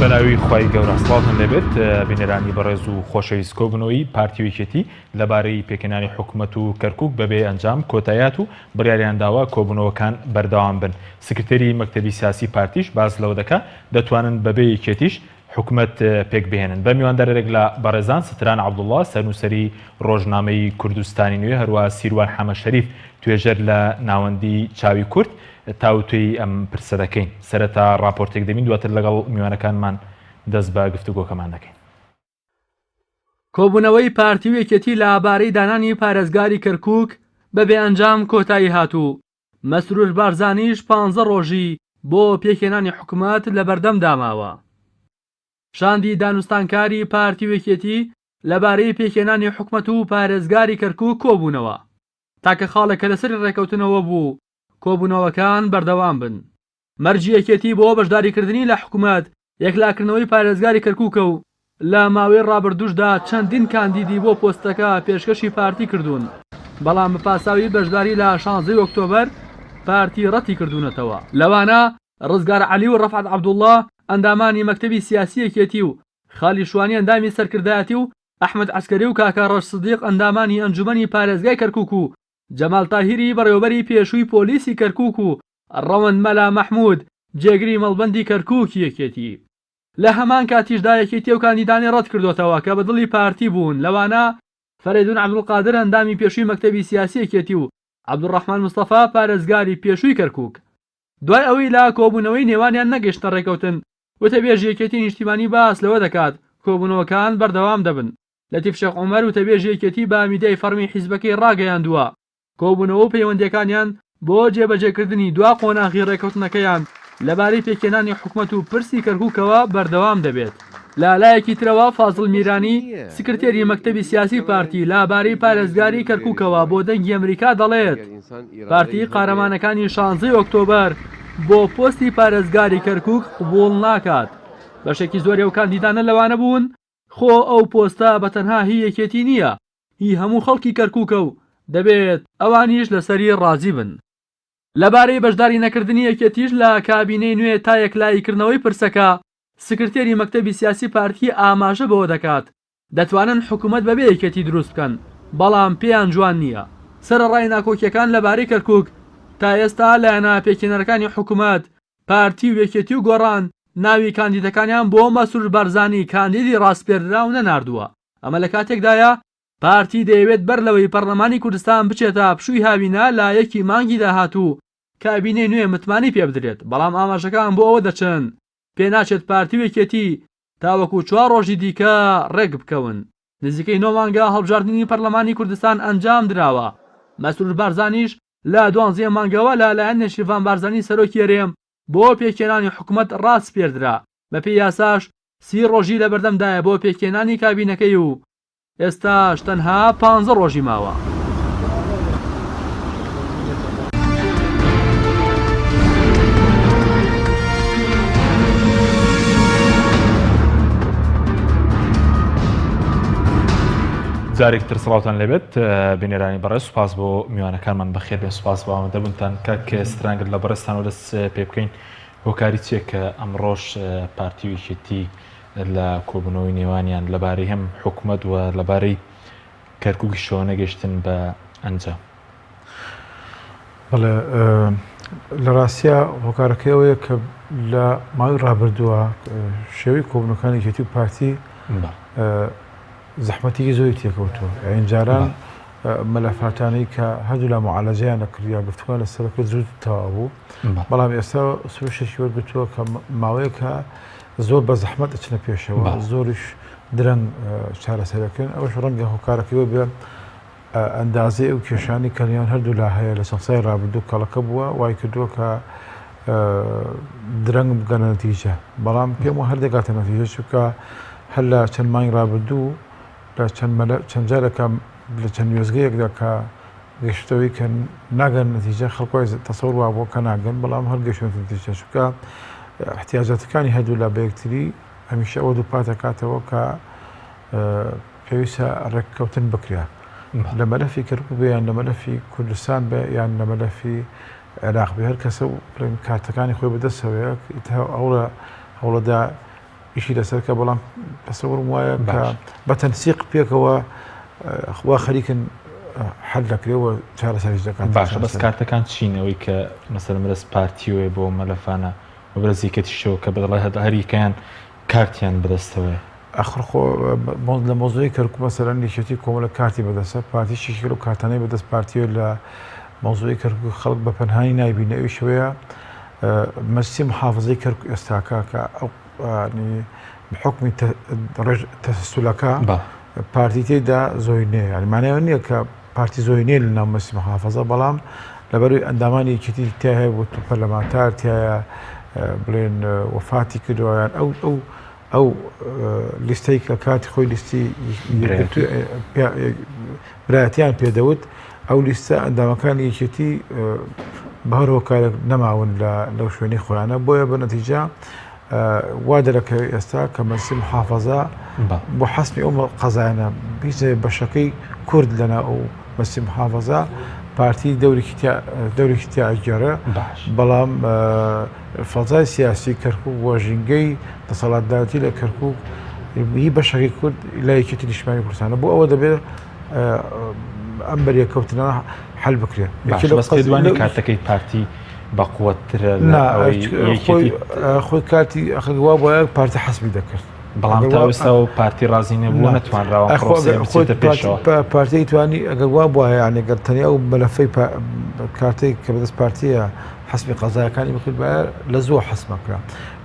بەناوی خوای گەورە سڵاوتان لێبێت بینەرانی بەڕێز و خۆشەویست کۆبنەوەی پارتی و یەکێتی لەبارەی پێکهێنانی حکومەت و کەرکوک بەبێ ئەنجام کۆتایات و بڕیاریان داوە کۆبوونەوەکان بەردەوام بن سکرتێری مەکتەبی سیاسی پارتیش باس لەوە دەکا دەتوانن بەبێ یەکێتیش حکومەت پێکبهێنن. بە میواندارێک لە بەڕێزان ستران عەبدوڵڵا سەرنووسەری ڕۆژنامەی کوردستانی نوێ، هەروەها سیروان حەمە شەریف توێژەر لە ناوەندی چاوی کورد تاوتوێی ئەم پرسە دەکەین. سەرەتا ڕاپۆرتێک دەبین دواتر لەگەڵ میوانەکانمان دەست بە گفتوگۆکەمان دەکەین. کۆبوونەوەی پارتی و یەکێتی لە بارەی دانانی پارێزگاری کەرکووک بە بێ ئەنجام کۆتایی هات و مەسرور بارزانیش پانزە ڕۆژی بۆ پێکهێنانی حکومەت لەبەردەمدا ماوە. شاندی دانوستانکاری پارتی و یەکێتی لەبارەی پێکهێنانی حکومەت و پارێزگاری کەرکوک کۆبوونەوە. تاکە خاڵێک کە لەسەری ڕێکەوتنەوە بوو کۆبوونەوەکان بەردەوام بن. مەرجی یەکێتی بۆ بەشداریکردنی لە حکومەت یەکلاکردنەوەی پارێزگاری کەرکوکە و لە ماوەی ڕابردووشدا چەندین کاندیدی بۆ پۆستەکە پێشکەشی پارتی کردوون، بەڵام بە پاساوی بەشداری لە شانزەی ئۆکتۆبەر پارتی ڕەتی کردوونەتەوە. لەوانە ڕزگار عەلی و ڕەفعەت عەبدوڵڵا ئەندامانی مەکتەبی سیاسی یەکێتی و خالید شوانی ئەندامی سەرکردایەتی و ئەحمەد عەسکەری و کاکە ڕەش سدیق ئەندامانی ئەنجومەنی پارێزگای کەرکوک و جەمال تاهیری بەڕێوەبەری پێشووی پۆلیسی کەرکوک و ڕەوەند مەلا مەحمود جێگری مەڵبەندی کەرکوکی یەکێتی. لە هەمان کاتیشدا یەکێتی ئەو کاندیدانەی ڕەتکردۆتەوە کە بە دڵی پارتی بوون لەوانە فەرەیدون عەبدولقادر ئەندامی پێشووی مەکتەبی سیاسی یەکێتی و عەبدولڕەحمان مستەفا پارێزگاری پێشووی کەرکوک. دوای ئەوەی لە کۆبوونەوەی نێوانیان نەگەیشتنە ڕێکەوتن، وتەبێژی یەکێتی نیشتیمانی باس لەوە دەکات کۆبوونەوەکان بەردەوام دەبن. لەتیف شێخ عومەر وتەبێژی یەکێتی بە میدیای فەڕمی حیزبەکەی ڕاگەیاندووە، کۆبوونەوە و پەیوەندییەکانیان بۆ جێبەجێکردنی دوا قۆناغی ڕێککەوتنەکەیان لەبارەی پێکهێنانی حکومەت و پرسی کەرکوکەوە بەردەوام دەبێت. لە لایەکی ترەوە فازڵ میرانی، سکرتێری مەکتەبی سیاسی پارتی لە بارەی پارێزگاری کەرکوکەوە بۆ دەنگی ئەمریکا دەڵێت، پارتی قارەمانەکانی شانزەی ئۆکتۆبەر بۆ پۆستی پارێزگاری کەرکوک قبوڵ ناکات، بەشێکی زۆری ئەو کاندیدانە لەوانە بوون خۆ ئەو پۆستە بە تەنها هی یەکێتی نییە، هی هەموو خەڵکی کەرکوکە و دەبێت ئەوانیش لەسەری ڕازی بن. لەبارەی بەشداری نەکردنی یەکێتیش لە کابینەی نوێ تا یەکلاییکردنەوەی پرسەکە، سکرتێری مەکتەبی سیاسی پارتی ئاماژە بەوە دەکات، دەتوانن حکومەت بەبێ یەکێتی دروست بکەن، بەڵام پێیان جوان نییە. سەرەڕای ناکۆکییەکان لەبارەی کەرکوک، تا ئێستا لایەنە پێکهێنەرەکانی حکومەت، پارتی و یەکێتی و گۆڕان، ناوی کاندیدەکانیان بۆ مەسرور بارزانی کاندیدی ڕاسپێردراو نەناردووە. ئەمە لە کاتێکدایە پارتی دەیەوێت بەر لەوەی پەرلەمانی کوردستان بچێتە پشووی هاوینە لە یەکی مانگی داهاتوو کابینەی نوێ متمانەی پێبدرێت، بەڵام ئاماژەکان بۆ ئەوە دەچن پێناچێت پارتی و یەکێتی تاوەکو چوار ڕۆژی دیکە ڕێکبکەون. نزیکەی نۆ مانگە هەڵبژاردنی پەرلەمانی کوردستان ئەنجامدراوە، مەسرور بارزانیش لە دوانزەی مانگەوە لە لایەن نێچیرڤان بارزانی سەرۆکی هەرێم بۆ پێکهێنانی حکومەت ڕاسپێردرا، بەپێی یاساش سی ڕۆژی لەبەردەمدایە بۆ پێکهێنانی کابینەکەی و ئێستاش تەنها پانزە ڕۆژی ماوە. جارێک تر سڵاوتان لێبێت بینەرانی بەڕێز سوپاس بۆ میوانەکانمان بەخێر بێن سوپاس بۆ ئامادەبوونتان کاک سترانگر لە بەڕێزتانەوە دەست پێ بکەین هۆکاری چیە کە ئەمڕۆش پارتی و یەکێتی لە کۆبوونەوەی نێوانیان لەبارەی هەم حکومەت و لەبارەی کەرکوکیشەوە نەگەشتن بە ئەنجام؟ بەڵێ لە ڕاستیا هۆکارەکەی ئەوەیە کە لە ماوەی ڕابردووە شێوەی کۆبوونەکانی یەکێتی و پارتی زەحمەتێکی زۆری تێکەوتووە یانی جاران مەلەفاتانەی کە هەردوو لا معالەجەیان دەکرد یا گفتوگۆیان لەسەر دەکرد زوو تەواو بوو بەڵام ئێستا سروشێکی وەرگرتووە کە ماوەیەکە زۆر بە زەحمەت ئەچنە پێشەوە زۆریش درەنگ چارەسەرەکەن ئەوەش ڕەنگە هۆکارەکەی بێ ئەندازەی ئەو کێشانی کە نێوان هەردوو لا هەیە لە چەند ساڵی ڕابردوو کەڵەکە بووە وای کردووە کە درەنگ بگەنە نەتیجە بەڵام پێم وە هەر دەگاتە نەتیجە چونکە هەر لە چەند مانگی ڕابردوو لە چەند مەلە چەند جارێکە لە چەند وێستگەیەکدا کە گەشتەوەی کە ناگەن نەتیجە خەڵک وای تەسەور وابووە کە ناگەن بەڵام هەر گەشتونەتە نەتیجە چونکە احتیاجاتەکانی هەردوو لا بە یەکتری هەمیشە ئەوە دووپات دەکاتەوە کە پێویستە ڕێککەوتن بکرێ لە مەلەفی کەرکوک بێ یان لە مەلەفی کوردستان بێ یان لە مەلەفی عێراق بێ هەر کەسە و بڵێن کارتەکانی خۆی بەدەستەوەیە ئەوڵە هەوڵەدا. ئیشی لەسەر کە بەڵام تەسەورم وایە کە بە تەنسیق پێکەوە وا خەریکن حل دەکرێ و چارەسەریش دەکات. باشە بەس کارتەکان چین ئەوەی کە مەسەلەن بەدەست پارتیەوەیە بۆ مەلەفانە و بەدەست یەکێتیشەوە کە بەدەڵێ هەریەکەیان کارتیان بەدەستەوەیە؟ ئاخر خۆ لە مەوزوعی کەرکوک مەسەلەن یەکێتی کۆمەڵە کارتی بەدەستە پارتیش یەکێک لەو کارتانەی بەدەست پارتیەوە لە مەوزوعی کەرکوک خەڵک بە پەنهانی نایبینێ ئەویش ئەوەیە مەجلسی محافزەی کەرکوک ئێستاکە کە ئەو حکمی تەسەسولەکە پارتی تێدا زۆی نییە یعنی مانای نییە کە پارتی زۆی نییە لە ناو مەجلسی محافزە بەڵام لەبەروی ئەندامانی یەکێتی تیا هەیە بۆ تو پەرلەمانتار تایە بڵێن وەفاتی کردووە ئەو ئەو ئەو لیستەی کە کاتی خۆی لیستی برایەتیان پێدەوت ئەو لیستە ئەندامەکانی یەکێتی بە هەر هۆکارێک نەماون لە لەو شوێنی خۆیانە بۆیە بە نەتیجە وا دەرەکەوێت ئێستا کە مەجلسی محافظە بۆ حەسمی ئەو قەزایانە هیچ بەشەکەی کورد لەنا ئەو مەجلسی محافظە پارتی دەورێکی تیا ئەگێڕێ بەڵام فەزای سیاسی کەرکوک و ژینگەی دەسەڵاتدارەتی لە کەرکوک هی بەشەکەی کورد لە یەکێتی نیشتمانی کوردستانە بۆ ئەوە دەبێت ئەم بەریەکەوتنە حل بکرێت دوانی کارتەکەی پارتی بەقوترە خۆی کارتی وا بۆە پارتی حەسبی دەکرد بەڵام تاوستا و پارتی ڕازی نەبوو نەتوانراوە پارتی توانی ئەگەر وا بووە یانێ گەر تەنیا ئەو مەلەفەی کارتێک کە بەدەست پارتیە حەسمی قەزایەکانی بکردبایە لە زووە حەسمەکرا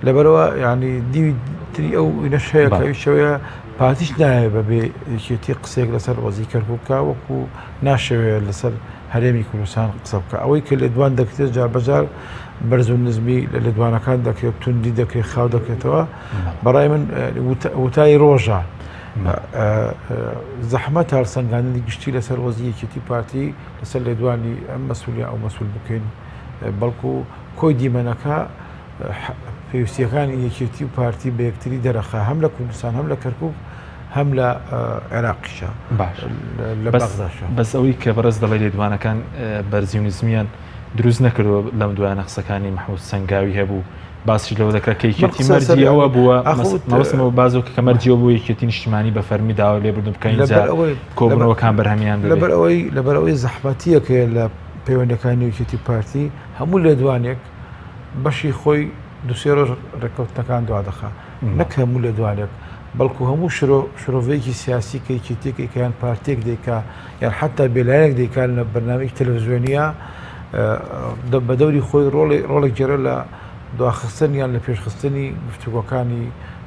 لەبەرەوە ینی دیوی تری ئەو ئینەش هەیە کە ئەویشەوەیە پارتیش نایە بەبێ یەکێتی قسەیەک لەسەر وەزی کەرکوک وەکو ناشەوێت لەسەر هەرێمی کوردستان قسە بکە ئەوەی کە لێدوان دەکرێت جاربەجار بەرز و نزمی لە لێدوانەکان دەکرێت توندی دەکرێت خاو دەکرێتەوە بەڕای من وتای ڕۆژە زەحمەت هەڵسەنگاندنی گشتی لەسەر وەزی یەکێتی پارتی لەسەر لێدوانی ئەم مەسول یا ئەو مەسول بکەین بەڵکو کۆی دیمەنەکە پێویستیەکانی یەکێتی و پارتی بە یەکتری دەرەخا هەم لە کوردستان هەم لە کەرکک هەم لە عێراقیشە باش لە بەغداشە بەس ئەوەی کە بەڕێز دەڵێ لێدوانەکان بەرزی و نزمیان دروست نەکردووە لەم دوایانە قسەکانی محمود سەنگاوی هەبوو باسیش لەوە دەکرا کە یەکێتی مەرجی ئەوە بووە مەبەستمەوە بازۆ کە مەرجیەوە بۆ یەکێتی نیشتیمانی بە فەرمی داوای لێبوردن بکەین کۆبوونەوەکان بەرهەمیان لەبەر ئەوەی لەبەر ئەوەی زەحمەتیەکەیە لە پەیوەندەکانی یەکێتی پارتی هەموو لێدوانێک بەشی خۆی دوسێ ڕۆژ ڕێککەوتنەکان دوادەخا نەک هەموو لێدوانێک بەڵکو هەموو شرۆڤەیەکی سیاسی کە یەکێتیەک ئەیکا یان پارتیەک دەیکا یان حتا بێلایەنێک دەیکا لە بەرنامەیەکی تەلەڤزیۆنیە بە دەوری خۆی ڕۆڵی ڕۆڵێک گێرە لە دواخستن یان لە پێشخستنی گفتوگۆکانی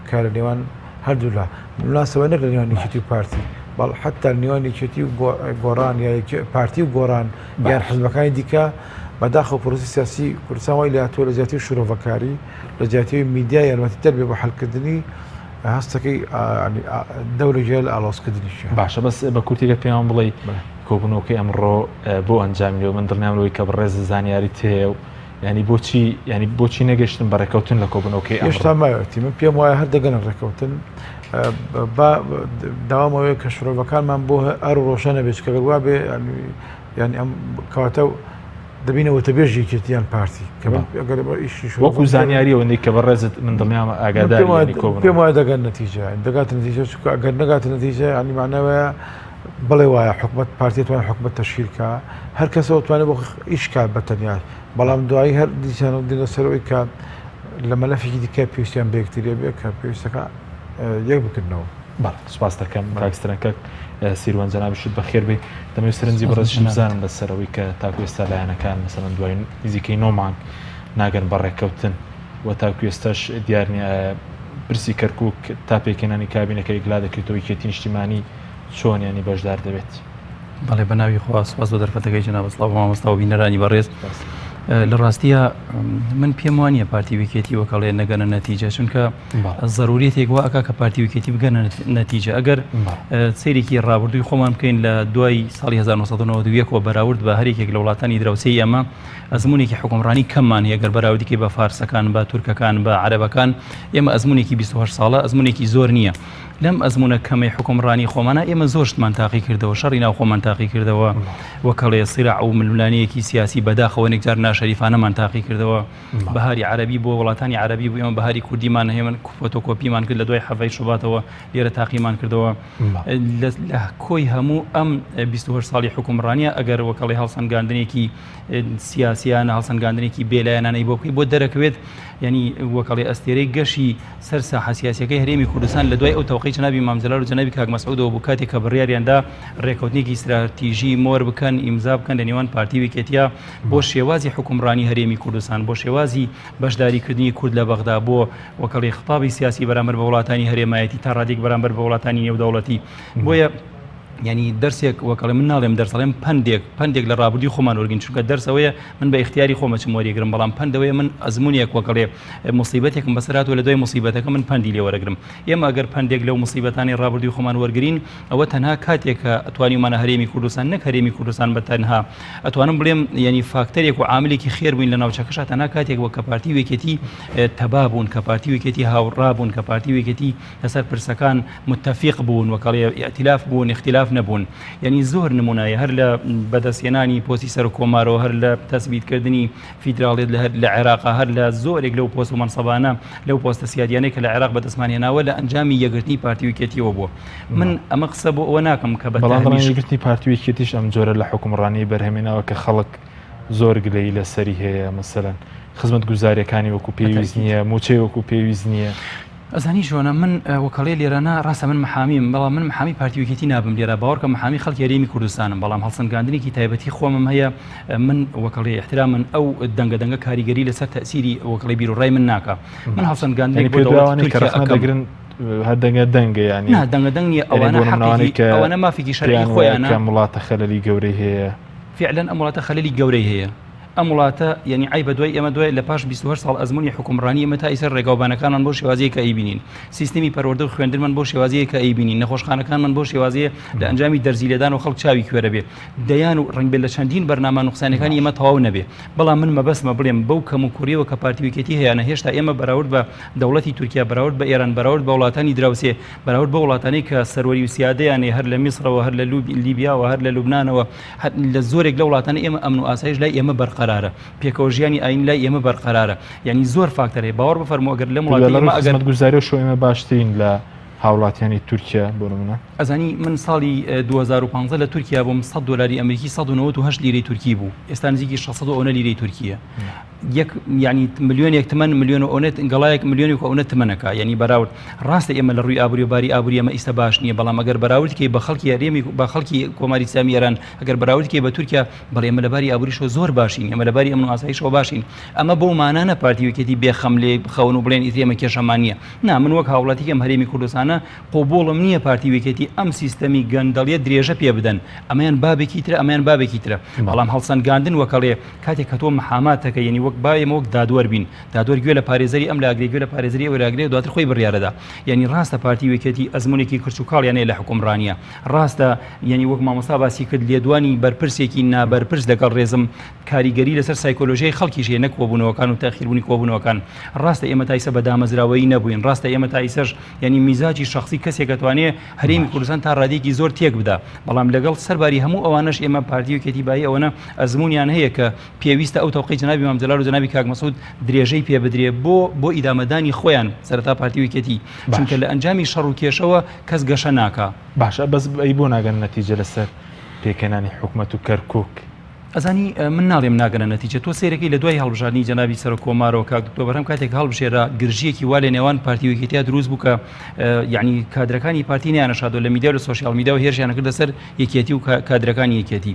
کە لە نێوان هەردوولا مناسەوە نەک لە نێوان یەکێتی و پارتی بەڵ حتا نێوان یەکێتی و گۆڕان یا پارتی و گۆڕان یان حزبەکانی دیکە بەداخەوە پرۆسی سیاسی کوردستان وای لێهاتووە لە جیاتی شرۆڤەکاری لە جیاتی میدیا یارمەتیدەر بێ بۆ حلکردنی هەستەکەی دەورە گێ لە ئاڵۆزکردنیشە. باشە بەس بە کورتی گەر پێمان بڵێی کۆبوونەوەکەی ئەمڕۆ بۆ ئەنجامی و من دڵنیام لەوەی کە بەڕێز زانیاریت هەیە و ینی بۆچی ینی بۆچی نەگەشتن بە ڕێککەوتن لە کۆبوونەوەکەی ئەمڕۆ؟ هێشتا ماوەتی من پێم وایە هەر دەگەنە ڕێککەوتن با داوامەوەیە کە شرۆڤەکانمان بۆ ئەر ڕۆژە نەبێت چکە گەر وا بێ یانی ئەم کەواتە دەبینە وتەبێژی یەکێتی یان پارتی کە من ئەگەر بە ئیشی شرۆڤە وەکو زانیاری ئەوەندەی کە بەڕێزت من دڵنیام ئاگاداری یانی کۆبوونەوە. پێم وایە دەگەن نەتیجە دەگاتە نەتیجە چونکە ئەگەر نەگاتە نەتیجە یانی معناوەیە بڵێ وایە حکومەت پارتی توانێت حکومەت تەشکیل کا هەر کەسەوە توانێت بۆ ئیش کا بە تەنیا بەڵام دوایی هەر دیسان دێنە سەرەوەی کە لە مەلەفێکی دیکە پێویستیان بە یەکتریە بێ کە پێویستەکە یەک بکردنەوە. بەڵێ سوپاست دەکەم کاک سترەن کاک سیروان جەنابیشت بەخێر بێی دەمەوێت سەرنجی بەڕێزیشت بزانم لەسەر ئەوەی کە تاکو ئێستا لایەنەکان مەسەلەن دوای نزیکەی نۆ مانگ ناگەن بە ڕێککەوتن و تاکو ئێستاش دیار نییە ئایا پرسی کەرکوک تا پێکهێنانی کابینەکە یەکلا دەکرێتەوە یەکێتی نیشتیمانی چۆن یانی بەشدار دەبێت؟ بەڵێ بە ناوی خوا سوپاس بۆ دەرفەتەکەی جەنابت سڵاو بۆ مامۆستا و بینەرانی بەڕێز لە ڕاستیە من پێم وانە پارتی وکێتی وەکەڵێ نەگەنە نەتیجە چونکە زەروریەتێک وا ئەکا کە پارتی وکێتی بگەنە نەتیجە ئەگەر سەیرێکی ڕابردووی خۆمان بکەین لە دوای ساڵی 1991 وە بەراورد بە هەرێکێک لە وڵاتانی دراوسێی ئەمە ئەزمونێکی حکومڕانی کەممان هەیە گەر بەراوردیکەی بە فارسەکان بە تورکەکان بە عەرەبەکان ئێمە ئەزمونێکی 28 ساڵە ئەزمونێکی زۆر نییە لەم ئەزمونە کەمەی حکومڕانی خۆمانە ئێمە زۆر شتمان تاقی کردەوە شەڕی ناوخۆمان تاقی کردەوە وەکەڵێ سیرع و ململانەیەکی سیاسی بەداخەوە نێکجار ناش. ناشەریفانەمان تاقی کردەوە بەهاری عەرەبی بۆ وڵاتانی عەرەبی بوو ئێمە بەهاری کوردیمان هەیە من فۆتۆکۆپیمان کرد لە دوای حەڤەی شوباتەوە لێرە تاقیمان کردەوە لە کۆی هەموو ئەم 28 ساڵی حکومڕانیە ئەگەر وەکەڵی هەڵسەنگاندنێکی سیاسیانە هەڵسەنگاندنێکی بێلایەنانەی بۆ بکەی بۆ دەرەکەوێت ینی وەکەڵی ئەستێرەی گەشی سەر ساحە سیاسیەکەی هەرێمی کوردستان لە دوای ئەو تەوقەی جەنابی مام جەلال و جەنابی کاک مەسعودەوە بوو کاتێک کە بڕیاریاندا ڕێکەوتنێکی ستراتیژی مۆر بکەن ئیمزا بکەن لە نێوان پارتی و یەکێتیا بۆ شێوازی حوکمڕانی هەرێمی کوردستان بۆ شێوازی بەشداریکردنی کورد لە بەغدا بۆ وەکەڵی خطابی سیاسی بەرامبەر بە وڵاتانی هەرێمایەتی تا ڕادێک بەرامبەر بە وڵاتانی نێودەوڵەتی بۆیە ینی دەرسێک وەکەڵێ من ناڵێم دەرسەڵێم پندێک پندێک لە ڕابردووی خۆمان وەرگین چونکە دەرسەوەیە من بە ئیختیاری خۆمە چم وەریگرم بەڵام پندەوەیە من ئەزمونێک وەکەڵێ مصیبەتێکم بەسەر هاتووە لە دوای مصیبەتەکە من پندی لێ وەرەگرم ئێمە ئەگەر پندێک لەو مصیبەتانی ڕابردووی خۆمان وەرگین ئەوە تەنها کاتێک کە توانیومانە هەرێمی کوردستان نەک هەرێمی کوردستان بە تەنها ئەتوانم بڵێم یعنی فاکتەرێک و عاملێکی خێر بووین لە ناوچەکەشا تەنها کاتێک وە کە پارتی وێکێتی تەبا بوون کە پارتی وێکێتی هاوڕا بوون کە پارتی وێکێتی لەسەر پرسەکان متفق بوون وەکەڵێ ئیتلاف بوون اختلاف نەبوون یعنی زۆر نمونایە هەر لە بەدەستهێنانی پۆستی سەرۆک کۆمارەوە هەر لە تەسبیتکردنی فیدراڵیت لە هەر لە عێراق هەر لە زۆرێک لەو پۆست و مەنسەبانە لەو پۆستە سیادیانەی کە لە عێراق بەدەستمان هێناوە لە ئەنجامی یەکگرتنی پارتی و یەکێتیەوە بووە من ئەمە قسە بۆ ئەوە ناکەم کە بە بەڵام دەڵێن یەکگرتنی پارتی و یەکێتیش ئەم جۆرە لە حوکمڕانی بەرهەمێناوە کە خەڵک زۆر گلەیی لەسەری هەیە مەسەلەن خزمەتگوزاریەکانی وەکو پێویست نییە موچەی وەکو پێویست نییە. ئەزانی چۆنە من وەکەڵێ لێرەنا ڕاستە من محامیم بەڵام من محامی پارتی ویکێتی نابم لێرە باوەڕکە محامی خەڵکی هەرێمی کوردستانم بەڵام هەڵسەنگاندنێکی تایبەتی خۆمم هەیە من وەکەڵێ احترامن ئەو دەنگە دەنگە کاریگەری لەسەر تەسیری وەکەڵی بیرۆڕای من ناکە من هەڵسەنگاندنێک بۆ دەوڵەتی تورکیا ئەکەم دەگرن هەر دەنگە دەنگە ینی نا دەنگە دەنگ نییە ئەوانە حەقێکی ئەوانە مافێکی شەرعی خۆیانە کە وڵاتە خەلەلی گەورەی هەیە فعلا ئەم وڵاتە خەلەلی گەورەی هەیە ئەم وڵاتە یعنی عیبە دوای ئێمە دوای لە پاش 28 ساڵ ئەزمموی حکومڕانی ئێمە تا ئیسەر ڕێگاوبانەکانمان بۆ شێوازیە کە ئەیبینین سیستمی پەروەردە و خوێندنمان بۆ شێوازیە کە ئەیبینین نەخۆشخانەکانمان بۆ شێوازیە لە ئەنجامی دەرزی لێدان و خەڵک چاوی کوێرە بێ دەیان و ڕەنگ بێت لە چەندین بەرنامە نوقسانەکانی ئێمە تەواو نەبێ بەڵام من مەبەستمە بڵێم بەو کەم و کوڕیەوە کە پارتی ویکێتی هەیەە هێشتا ئێمە بەراورد بە دەوڵەتی تورکیا بەراورد بە ئێران بەراورد بە وڵاتانی دراوسێ بەراورد بە وڵاتانی کە سەروەری و سیادەیان هەر لە میسرەوە هەر لە لیبیاوە هەر لە لوبنانەوە لە زۆرێک لە وڵاتانی ئێمە ئەمن و ئاسایش لای ئێمە بەرقەرارە پێکەوە ژیانی ئاین لای ئێمە بەرقەرارە یعنی زۆر فاکتەر هەیە باوەڕ بفەرموو ئەگەر لەم وڵاتە ئێمە ئەگەر گوزاری و شۆ ئێمە باشترین لە هاوڵاتیانی تورکیا بۆ نمونە ئەزانی من ساڵی 2015 لە تورکیا بووم 100 دلاری ئەمریکی 198 لیرەی تورکی بوو ئێستا نزیکی 600 ئەوەنە لیرەی تورکیە یەک یعنی ملیۆنێک تمەن ملیۆن و ئەونە گەڵایەک ملیۆنێک و ئەونە تمەنەکە یعنی بەراورد ڕاستە ئێمە لە ڕووی ئابووری و باری ئابووری ئەمە ئیستا باش نییە بەڵام ئەگەر بەراورد کەی بە خەڵکی هەرێمی بە خەڵکی کۆماری ئیسلامی ئێران ئەگەر بەراورد کەی بە تورکیا بەڵێ ئێمە لە باری ئابووریشەوە زۆر باشین ئێمە لە باری ئەمن و ئاسایشەوە باشین ئەمە بەو مانانە پارتی و یەکێتی بێخەم لێ بخەون و بڵێن ئیتر ئێمە کێشەمان نییە نا من وەک هاوڵاتیکی ئەم هەرێمی کوردستانە قبوڵم نییە پارتی و یەکێتی ئەم سیستەمی گەندەڵیە درێژە پێ بدەن ئەمەیان بابێکی ترە ئەمەیان بابێکی ترە بەڵام هەڵسەنگاندن وەکەڵێ کاتێک کە تۆ محامات دەکەی یەنی وەک با ئێمە وەک دادوەر بین دادوەر گوێ لە پارێزەری ئەم لاگرێ گوێ لە پارێزەری ئەو لاگرێ دواتر خۆی بڕیارەدا یەنی ڕاستە پارتی و یەکێتی ئەزمونێکی کرچ و کاڵیان هەیە لە حوکمڕانیە ڕاستە یەنی وەک مامۆستا باسی کرد لێدوانی بەرپرسێکی نابەرپرس لەگەڵ ڕێزم کاریگەری لەسەر سایکۆلۆژیای خەڵکیش هەیە نەک کۆبوونەوەکان و تاخیربوونی کۆبوونەوەکان ڕاستە ئێمە تا ئیسە بە دامەزراوەیی نەبووین ڕاستە ئێمە تا ئیسەش یعنی میزاجی شخصی کەسێک ئەتوانێ هەرێمی کوردستان تا ڕادەیەکی زۆر تێک بدا بەڵام لەگەڵ سەرباری هەموو ئەوانەش ئێمە پارتی و یەکێتی بایی ئەوەنە ئەزمونیان هەیە کە پێویستە ئەو تەوقەی جەنابی مام جەلال و جەنابی کاک مەسعود درێژەی پێ بدرێ بۆ بۆ ئیدامەدانی خۆیان سەرەتا پارتی و یەکێتی چونکە لە ئەنجامی شەڕ و کێشەوە کەس گەشە ناکا. باشە بەس ئەی بۆ ناگەن نەتیجە لەسەر پێکهێنانی حکومەت و کەرکوک؟ ئەزانی من ناڵێم ناگەنە نەتیجە تۆ سەیرەکەی لە دوای هەڵبژاردنی جەنابی سەرۆک کۆمارەوە کاک دکتۆر بەرهەم کاتێک هەڵبژێرا گرژیەکی وا لە نێوان پارتی و یەکێتیا دروست بوو کە یعنی کادرەکانی پارتی نیانەشادەوە لە میدیا و لە سۆشیال میدیا و هێرشیان کردە سەر یەکێتی و کادرەکانی یەکێتی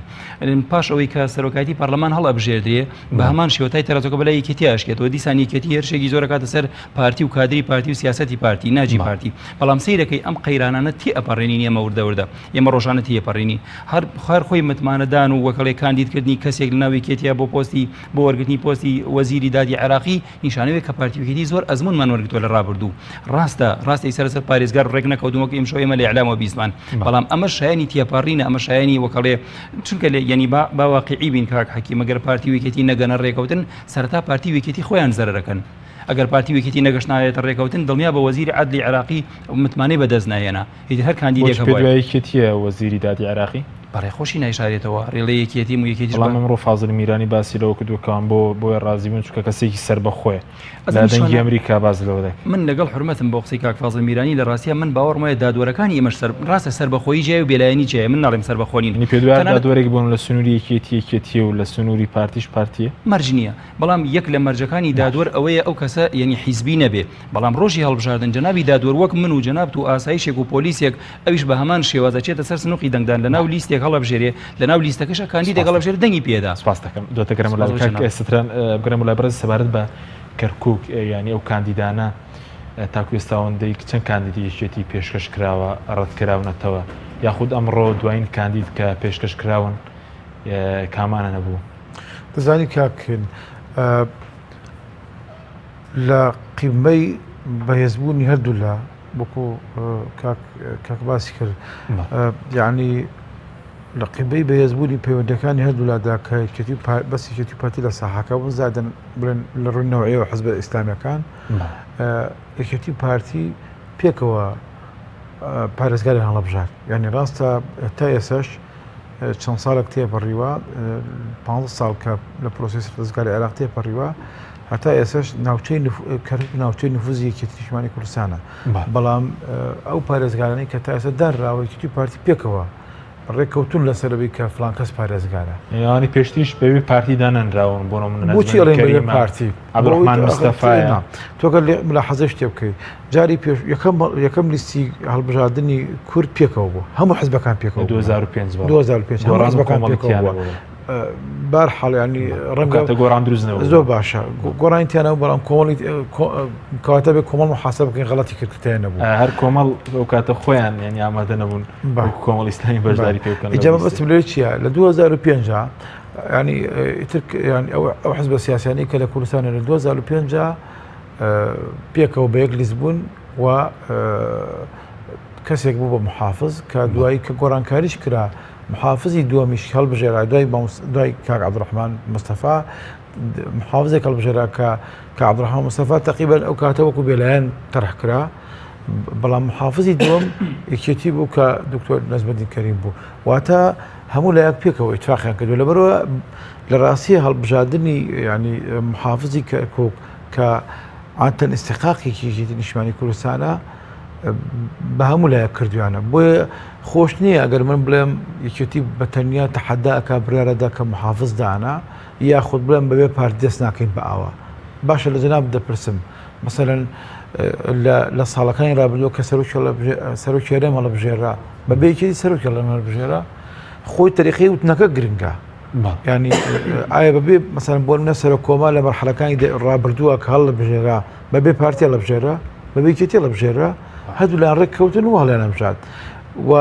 پاش ئەوەی کە سەرۆکایەتی پەرلەمان هەڵئەبژێردرێ بە هەمان شێوە تای تەرازەکە بەلای یەکێتی ئەشکێتەوە دیسان یەکێتی هێرشێکی زۆر ئەکاتە سەر پارتی و کادری پارتی و سیاسەتی پارتی ناجی پارتی بەڵام سەیرەکەی ئەم قەیرانانە تێ ئەپەڕێنین ئێمە وردە وردە ئێمە ڕۆژانە تێپەڕینی هەر هەر خۆی متمانەدان و وەکەڵێ کاندیدکردنی کەسێک لەناو یەکێتیە بۆ پۆستی بۆ وەرگرتنی پۆستی وەزیری دادی عێراقی نیشانەوەی کە پارتی یەکێتی زۆر ئەزمونمان وەرگتووە لە ڕابردوو ڕاستە ڕاستە ئیستا لەسەر پارێزگار ڕێک نەکەوتن وەک ئیمشەو ئێمە لە ئیعلامەوە بیستمان بەڵام ئەمە شایانی تێپەڕینە ئەمە شایانی وەکەڵێ چونکە لێ یعنی با با واقعی بین کاک حەکیم ئەگەر پارتی و یەکێتی نەگەنە ڕێکەوتن سەرەتا پارتی و یەکێتی خۆیان زەرەرەکەن ئەگەر پارتی و یەکێتی نەگەشتنایەتە ڕێکەوتن دڵنیا بە وەزیری عەدلی عێراقی متمانەی بەدەست ناهێنا ئیتر هەر کاندیدێک هەبوایە. بۆچ پێت وایە یەکێتییە وەزیری دادی عێراقی؟ بەڕێ خۆشی نایشارێتەوە ڕێڵێ یەکێتیم و یەکێتیش بەڵام ئەمڕۆ فازل میرانی باسی لەوە کردووە کەوان بۆ بۆیە ڕازی بوون چونکە کەسێکی سەربەخۆیە لە دەنگی ئەمریکا باس لەوە دەکات. من لەگەڵ حورمەتم بۆ قسەی کاک فازل میرانی لە ڕاستیا من باوەڕم وایە دادوەرەکانی ئێمەش سەر ڕاستە سەربەخۆیی جیایە و بێلایەنی جیایە من ناڵێم سەربەخۆ نین یانی پێت وایە دادوەرێک بوون لە سنووری یەکێتی یەکێتییە و لە سنووری پارتیش پارتییە؟ مەرج نییە بەڵام یەک لە مەرجەکانی دادوەر ئەوەیە ئەو کەسە یەنی حیزبی نەبێ بەڵام ڕۆژی هەڵبژاردن جەنابی دادوەر وەک من و جەنابت و ئاسایشێک و پۆلیسێک ئەویش بە هەمان شێواز ئەچێتە سەر سنوقی دەنگدان لە ناو لیستێک هەڵەبژێرێ لە ناو لیستەکەشا کاندیدێک هەڵەبژێرێ دەنگی پێدا. سپاست دەکەم دواتر گەرم لای کاک ستران بگەرم لای بەڕێز سەبارەت بە کەرکوک یانی ئەو کاندیدانە تاکو ئێستا ئەوەندەی چەند کاندیدی یەکێتی پێشکەش کراوە ڕەت کراونەتەوە یاخود ئەمڕۆ دوایین کاندید کە پێشکەش کراون کامانە نەبوو؟ دەزانی کاک لە قیمەی بەهێزبوونی هەردوولا وەکو کاک کاک باسی کرد یعنی لە قیبەی بەهێزبوونی پەیوەندەکانی هەردوولادا کە یەکێتی بەس یەکێتی پارتی لە ساحەکە بوون زادن بڵێن لە ڕووی نەوعیەوە حزبە ئیسلامیەکان یەکێتی پارتی پێکەوە پارێزگاری هەڵبژارد یعنی ڕاستە تا ئێسش چەند ساڵێک تێپەڕیوە پ ساڵ کە لە پرۆسیس ڕزگاری عێراق تێپەڕیوە هەتا ئێسش ناوچەی کەرکوک ناوچەی نفوزی یەکێتی نیشتمانی کوردستانە بەڵام ئەو پارێزگارانەی کە تا ئێستا دانراوە یەکێتی و پارتی پێکەوە ڕێککەوتون لەسەر ئەوەی کە فڵان کەس پارێزگارە. یانی پێشتریش بەبێ پارتی دانەنراون بۆ نمونە بۆچی ئەڵێن بەبێ پارتی؟ عەبدولڕەحمان مستەفایە. نا تۆ گەر ملاحەزەی شتێ بکەی جاری پێش یەکەم یەکەم لیستی هەڵبژاردنی کورد پێکەوە بوو هەموو حزبەکان پێکەوە 2005 2005 هەموو حزبەکان پێکەوە بووە. بار حاڵ ینی ڕەنگە گۆڕان دروست نەبوو زۆر باشە گۆڕانی تیانە بەڵام کۆمەڵی کەواتە بێ کۆمەڵ محاسبە بکەین غەڵەتی کرد تیان نەبوو هەر کۆمەڵ ئەو کاتە خۆیان یعنی ئامادە نەبوون کۆمەڵ ئیسلامی بەشداری پێ بکەن ئینجا مەبەستم لێ چییە لە 2005 ینی ئیتر ینی ئەو حزبە سیاسیانەی کە لە کوردستانە لە 2005 پێکەوە بە یەک لیست بوون و کەسێک بوو بە محافظ کە دوایی کە گۆڕانکاریش کرا محافزی دووەمیش هەڵبژێرا دوای دوای کاک عەبدولڕەحمان مستەفا محافزێک هەڵبژێرا کە کە عەبدولڕەحمان مستەفا تەقریبەن ئەو کاتە وەکو بێلایەن تەرح کرا بەڵام محافزی دووەم یەکێتی بوو کە دکتۆر نەجمەدین کەریم بوو واتە هەموو لایەک پێکەوە ئیتفاقیان کردو لەبەرەوە لە ڕاستی هەڵبژاردنی ینی محافزی کەرکوک کە عادەتەن ئیستحقاقێکی یەکێتی نیشتمانی کوردستانە بە هەموو لایەک کردویانە بۆیە خۆش نییە ئەگەر من بڵێم یەکێتی بە تەنیا تەحەدا ئەکا بڕیارەدا کە محافز دانا یاخود بڵێم بەبێ پارتی دەست ناکەین بە ئاوا باشە لە جەناب دەپرسم مەسەلەن لە ساڵەکانی رابردووە کە سەرۆکی هەرێم هەڵبژێرا بەبێ یەکێتی سەرۆکی هەڵێم هەڵبژێرا خۆی تەریقەی وتنەکە گرنگە ینی ئایا بەبێ مەسەن بۆ منە سەرۆک کۆما لە مەرحەلەکانی ڕابردووە کە هەڵبژێرا بەبێ پارتی هەڵبژێرا بەبێ یەکێتی هەڵبژێرا هەردوو ڕێک کەوتن و هەڵیان نەبژارد و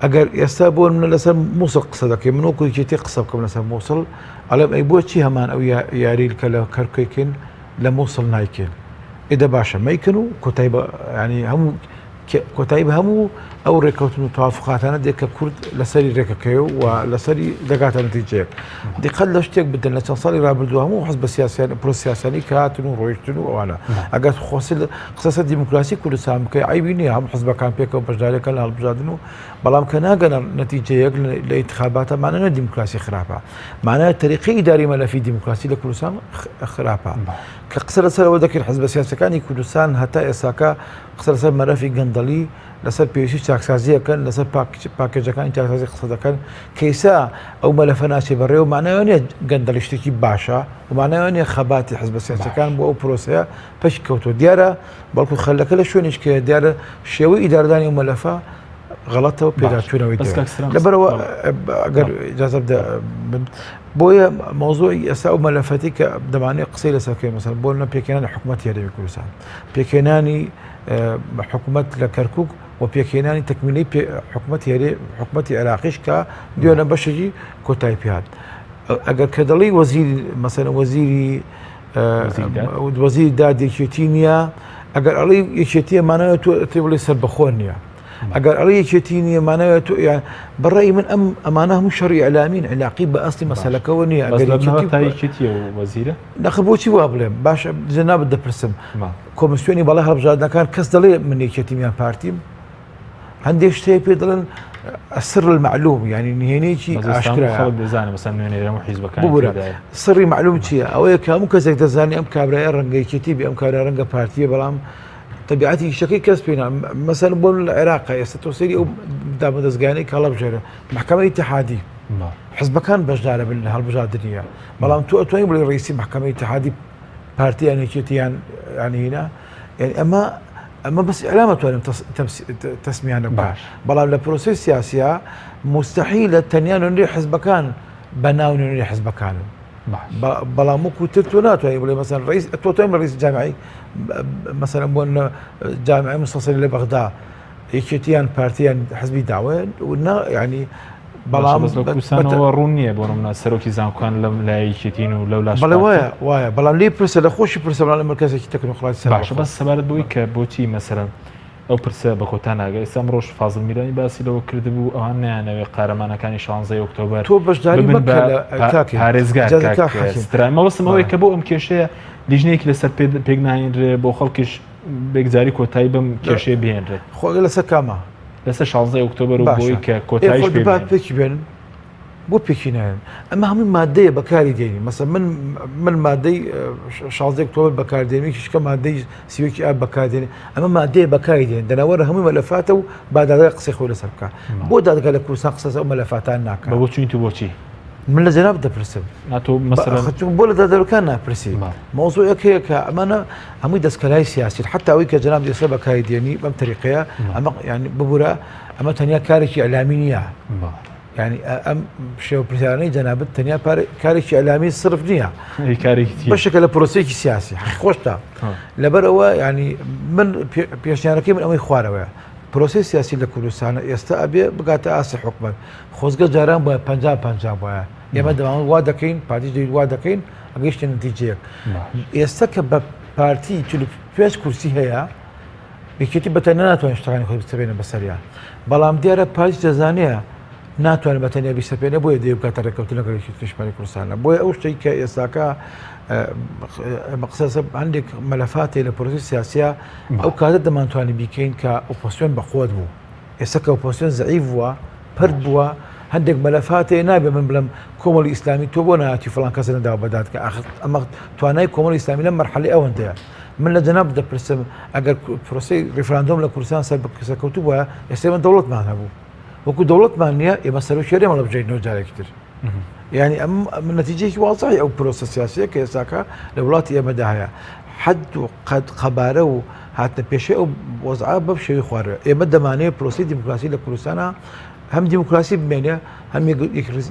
ئەگەر ئێستا بۆ منە لەسەر مووسڵ قسە دەکەی من وەکو یەکێتی قسە بکەم لەسەر مووسڵ ئەڵێم ئەی بۆچی هەمان ئەو یاریل کە لە کەرکوکین لە مووسڵ نایکەن ئێدە باشە مەیکن و کۆتایی بە ینی هەموو کۆتایی بە هەموو ئەو ڕێککەوتن و تەوافقاتانە دێت کە کورد لەسەری ڕێکەکەی و لەسەری دەگاتە نەتیجەیەک. دیقەت لە شتێک بدەن لە چەند ساڵی رابردوو هەموو حزبە سیاسیان پرۆسە سیاسیانی کە هاتن و ڕۆیشتن و ئەوانە ئەگەر خۆسی قسە سەر دیموکراسی کوردستان بکەی عەیبی نییە هەموو حزبەکان پێکەوە بەشداریەکەن لە هەڵبژاردن و بەڵام کە ناگەنە نەتیجەیەک لە ئینتخاباتە مانە نە دیموکراسی خراپە مانای تەریقی ئیداری مەلەفی دیموکراسی لە کوردستان خراپە کە قسە لەسەرەوە دەکرد حزبە سیاسەکانی کوردستان هەتا ئێستاکە قسە لەسەر مەلەفی گەندەڵی لەسەر پێویستی چاکسازی ئەکەن لەسەر پاکێجەکانی چاکسازی قسە دەکەن کەیسا ئەو مەلەفە ناچێ بەڕێوە مانایەوە نیە گەندەڵی شتێکی باشە و مانایەوە نیە خەباتی حزبە سیاسەکان بۆ ئەو پرۆسەیە پەش کەوتووە دیارە بەڵکو خەلەکە لە شوێنیش کە دیارە شێوەی ئیدارەدانی ئەو مەلەفە غەڵەتە و پێداچوونەوەی لەبەرەوە ئەگەر ئیجازە بدە بۆیە مەوزوعی ئێستا ئەو مەلەفەتی کە دەمانێت قسەی لەسەر بکەین مەسەلەن بۆ نە پێکهێنانی حکوومەتی هەرێمی کوردستان پێکهێنانی حکوومەت لە کەرکک و پێکهێنانی تەکمیلی حکوومەتی هەرێ حکوومەتی عێراقیش کە دوێنە بەشێکی کۆتایی پێهات ئەگەر کە دەڵی وەزیر مەسەلەن وەزیری وەزیری داد یەکێتی نییە ئەگەر ئەڵی یەکێتیە مانەوە تۆ تێ بڵێ سەربەخۆ نییە ئەگەر ئەڵێ یەکێتی نییە مانەوە تۆ یان بەڕێی من ئەم ئەمانە هەموو شەڕی ئەلامین علاقی بە ئەسلی مەسەلەکەەوە نییە ئەگەر یەکێتیە وەزیرە نەخە بۆچی وا بڵێم باشە جەنابت دەپرسم کۆمیسیۆنی بەڵێ هەڵبژاردنەکان کەس دەڵێ من یەکێتیم یان پارتیم هەندێک شتێک پێ دەڵێن. السر المعلوم یعنی نهێنێکی ئاشکرا خەڵک دەزانێت مەسەن نوێنەری هەموو حیزبەکان ببورە سڕی معلوم چییە ئەوەیە کە هەموو کەسێک دەزانێت ئەم کابرایە ڕەنگە یەکێتی بێ ئەم کابرا ڕەنگە پارتیە بەڵام تەبیعەتی ئیشەکەی کەس پێ نا مەسەن بۆ لە عێراق ئێستا تۆ سەیری ئەو دامودەزگایانەی کە هەڵبژێرە محکەمە ئیتحادی حزبەکان بەشدارە بن لە هەڵبژاردنیە بەڵام تۆ ئەتوانی بڵێ ڕئیسی محکەمە ئیتحادی پارتیان یەکێتیان یانی هینا یعنی ئەمە ئەمە بەس ئیعلام ئەتوانم تەسمیانە باش بەڵام لە پرۆسەی سیاسیا مستحیلە تەنیا نوێنەری حزبەکان بە ناو نوێنەری حزبەکانن بەڵام وەکو تر تۆ ناتوانانی بڵێ مەسەن ڕئیس تۆ توانین بە ڕئیس جامعی مەسەلەن بۆ جامعی مستەسەری لە بەغدا یەکێتیان پارتیان حزبی داوە نا ینی بەڵام کوردستانەوە ڕوون نییە بۆ منە سەرۆکی زانکۆکان لەم لای یەکێتین و لەو لاش بەڵێ وایە وایە بەڵام لێ پرسە لە خۆشی پرسە بەڵام لە مەرکەزێکی تەکنۆقراتی سەر باشە بەس سەبارەت بۆی کە بۆچی مەسەلەن ئەو پرسە بە کۆتا ناگە ئێستا ئەمڕۆش فازڵ میرانی باسی لەوە کردبوو ئەوان نایانەوێ قارەمانەکانی شانزەی ئۆکتۆبەر تۆ بەشداری ببن مەکە بە لە پا- کاکە پارێزگار ئیجازە کاک کاک حەکیم. ستران مەبەستم ئەوەیە بەڵێ. کە بۆ ئەم کێشەیە لیژنەیەکی لەسەر پێ پێک ناهێنرێ بۆ خەڵکیش بێکجاری کۆتایی بەم کێشەیە بهێنرێت خۆ ئەگەر لەسەر کامە لەسەر شانزەی ئۆکتۆبەر و باشە بۆی کە ئێ کۆتاییش خۆ پێ با بهێنرێت. پێکی بێنن بۆ پێکی نایەن ئەمە هەمووی مادەیە بەکاری دێنی مەسە من من مادەی 16 ئۆکتۆبەر بەکاردێنی یەکیشکە مادەی سیوەکی ئاب بەکاردێنی ئەمە مادەیە بەکاری دێن دەناوەرە هەمووی مەلەفاتە و با دادگا قسەی خۆی لەسەر بکە بۆ دادگا لە کوردستان قسە لەسەر ئەو مەلەفاتان ناکە بە بۆچوونی تو بۆچی من لە جەناب دەپرسم نا تۆ مەسەلەن چون بۆ لە دادەرەکان ناپرسی مەوزوعێک هەیە کە ئەمانە هەمووی دەستکەلای سیاسی حتا ئەوەی کە جەناب ئێستا بەکاری دێنی بەم تەریقەیە ئەمە یعنی ببورە ئەمە تەنیا کارێکی ئەلامی نییە یعنی ئەم شێوە پرسیارانەی جەنابت تەنیا کارێکی ئەلامی سرف نییە بەشێکە لە پرۆسێکی سیاسی خۆشتا لەبەر ئەوە ینی من پێشنیارەکەی من ئەوەی خوارەوەیە پرۆسی سیاسی لە کوردستانە ئێستا ئەبێ بگاتە ئاستی حکومت خۆزگە جاران بە پ پ وایە ئێمە دەوام وا دەکەین پارتی دەویت وا دەکەین ئەگەیشتە نتیجەیەک ئێستا کە بە پارتی پێنج کورسی هەیە یەکێتی بە تەنیا ناتوانێت شتەکانی خۆی بسەپێنێ بەسەریا بەڵام دیارە پارتی دەزانێ ناتوانێت بە تەنیا بیسەپێنێ بۆیە دەیە بکاتە ڕێککەوتن لەگەڵ یەکێتی نیشتمانی کوردستانە بۆیە ئەو شتێک کە ئێستاکە ئەمە قسە لەسەر هەندێک مەلەفاتێ لە پرۆسی سیاسیە ئەو کاتە دەمانتوانی بیکەین کە ئۆپۆسیۆن بەقوت بوو ئێستا کە ئۆپۆسیۆن زەعیف بووە پرد بووە هەندێک مەلەفات هەیە نابێ من بڵێم کۆمەڵی ئیسلامی تۆ بۆ ناتی فڵان کەسە نەداوە بە دادگا ئاخر ئەمە توانای کۆمەڵی ئیسلامی لەم مەرحەلەی ئەوەندەیە من لە جەناب دەپرسم ئەگەر پرۆسەی ڕیفراندۆم لە کوردستان سەر سەرکەوتوو بووە ئێستا ئێمە دەوڵەتمان هەبوو وەکو دەوڵەتمان نییە ئێمە سەرۆکی هەرێم هەڵبژێرینەوە جارێکی تر یعنی ئەم نەتیجەیەکی وازحی ئەو پرۆسە سیاسیە کە ئێستاکە لە وڵاتی ئێمەدا هەیە حەد و قەد قەبارە و هاتنە پێشێ ئەو وەزعە بەم شێوەی خوارەوە ئێمە دەمانەوێت پرۆسەی دیموکراسی لە کوردستانە هەم دیموکراسی بمێنێ هەم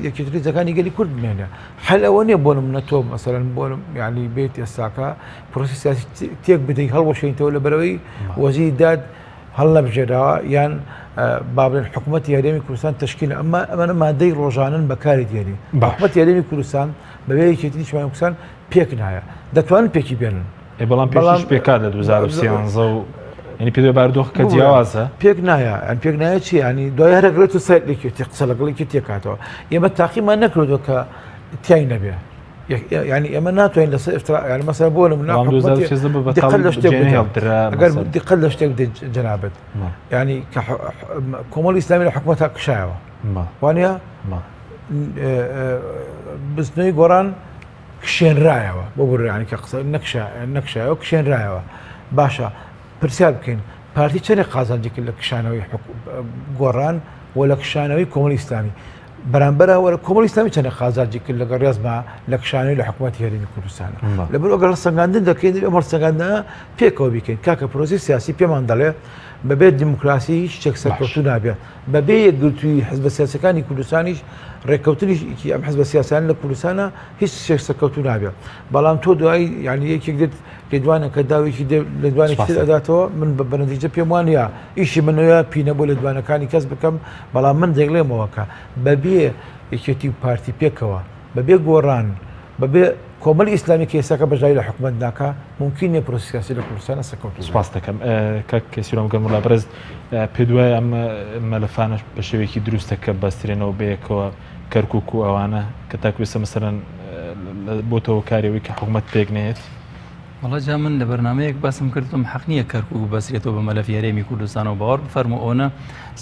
یەکێتریزەکانی گەلی کورد بمێنێ حل ئەوە نییە بۆ نمونە تۆ مەسەلەن بۆ یعنی بێت ئێستاکە پرۆسی سیاسی تێک بدەی هەڵوەشێنیتەوە لە بەرەوەی وەزیری داد هەڵنەبژێراوە یان با بڵێن حکوومەتی هەرێمی کوردستان تشکیل ئەمە ئەمانە مادەی ڕۆژانن بەکاری دێنی حکوومەتی هەرێمی کوردستان بەبێ یەکێتی نیشتمانی کوردستان پێک نایە دەتوانن پێکی بێنن ئێ بەڵام پێشیش پێکات لە 2013 و یعنی پێ بارودۆخ کە جیاوازە پێک نایە ئەم پێک نایە چی ینی دوای هەرەگرێت و سەر یەکێتی قسە لەگەڵ یەکێتی تێکاتەوە ئێمە تاقیمان نەکردووە کە تای نەبێ یعنی ئێمە ناتوانین لەسەر ئفترا یعنی مەسەلەن بۆ نمونە دقت لە شتێک ئەگەر دقت لە شتێک بدەیت جەنابت یعنی کە کۆمەڵی ئیسلامی لە حکوومەت کشایەوە وانە بزنەی گۆڕان کشێنرایەوە بۆ بڕیانی کە قسە نەکشایەوە کشێنرایەوە باشە پرسیار بکەین پارتی چەندێک قازانجی کرد لە کشانەوەی گۆڕان و لە کشانەوەی کۆمەڵی ئیسلامی بەرامبەر وەرە کۆمەڵی ئیسلامی چەندە قازانجی کرد لەگەڵ ڕێزما لە کشانەوەی لە حکوومەتی هەرێمی کوردستانە لەبەر ئەگەر هەڵسەنگاندن دەکەین ئەم هەڵسەنگاندنە پێکەوە بیکەین کاکە پرۆسی سیاسی پێمان دەڵێ بەبێ دیموکراسی هیچ شتێک سەرکەوتوو نابێت بەبێ یەکگرتووی حزبە سیاسەکانی کوردستانیش ڕێککەوتنیشی ئەم حزبە سیاسیان لە کوردستانە هیچ شتێک سەرکەوتوو نابێت بەڵام تۆ دوای یعنی یەکێک دێت لێدوانەکە داوێکی لێدوانێکی تر ئەداتەوە من بە بەنەتیجە پێم وانە ئیشی منەوە پینە بۆ لێدوانەکانی کەس بکەم بەڵام من دەیڵێمەوە کە بەبێ یەکێتی و پارتی پێکەوە بەبێ گۆڕان بەبێ کۆمەڵی ئیسلامی کە ئێستاکە بەشداری لە حکومەت ناکا مومکین نیە پرۆسی سیاسی لە کوردستانە سەرکەوتوو بێت. سوپاست دەکەم کاک سیروان گەرموڵا بەڕێز پێت وایە ئەم مەلەفانەش بە شێوەیەکی دروستە کە بەسترێنەوە بەیەکەوە کەرکوک و ئەوانە کە تاکو ئێستا مەسەلەن بۆتەوە کاری ئەوەی کە حکومەت پێک نەیەت؟ وەڵا جا من لە بەرنامەیەک باسم کرد وتم حەق نییە کەرکوک ببەسرێتەوە بە مەلەفی هەرێمی کوردستانەوە باوەڕ بفەرموو ئەوەنە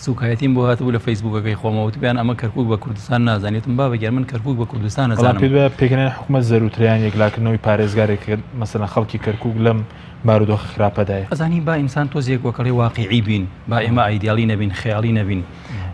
سوکایەتیم بۆ هاتبوو لە فەیسبووکەکەی خۆمەوە وتبیان ئەمە کەرکوک بە کوردستان نازانێت وتم بابە گیان من کەرکوک بە کوردستان بەڵام ئەزانم. پێت وایە پێکهێنانی حکومەت زەرووترە یان یەکلاکردنەوەی پارێزگارێک کە مەسەلەن خەڵکی کەرکوک لەم بارودۆخە خراپەدایە؟ ئەزانی با ئینسان تۆزێک وەکەڵێ واقیعی بین با ئێمە ئایدیالی نەبین خەیاڵی نەبین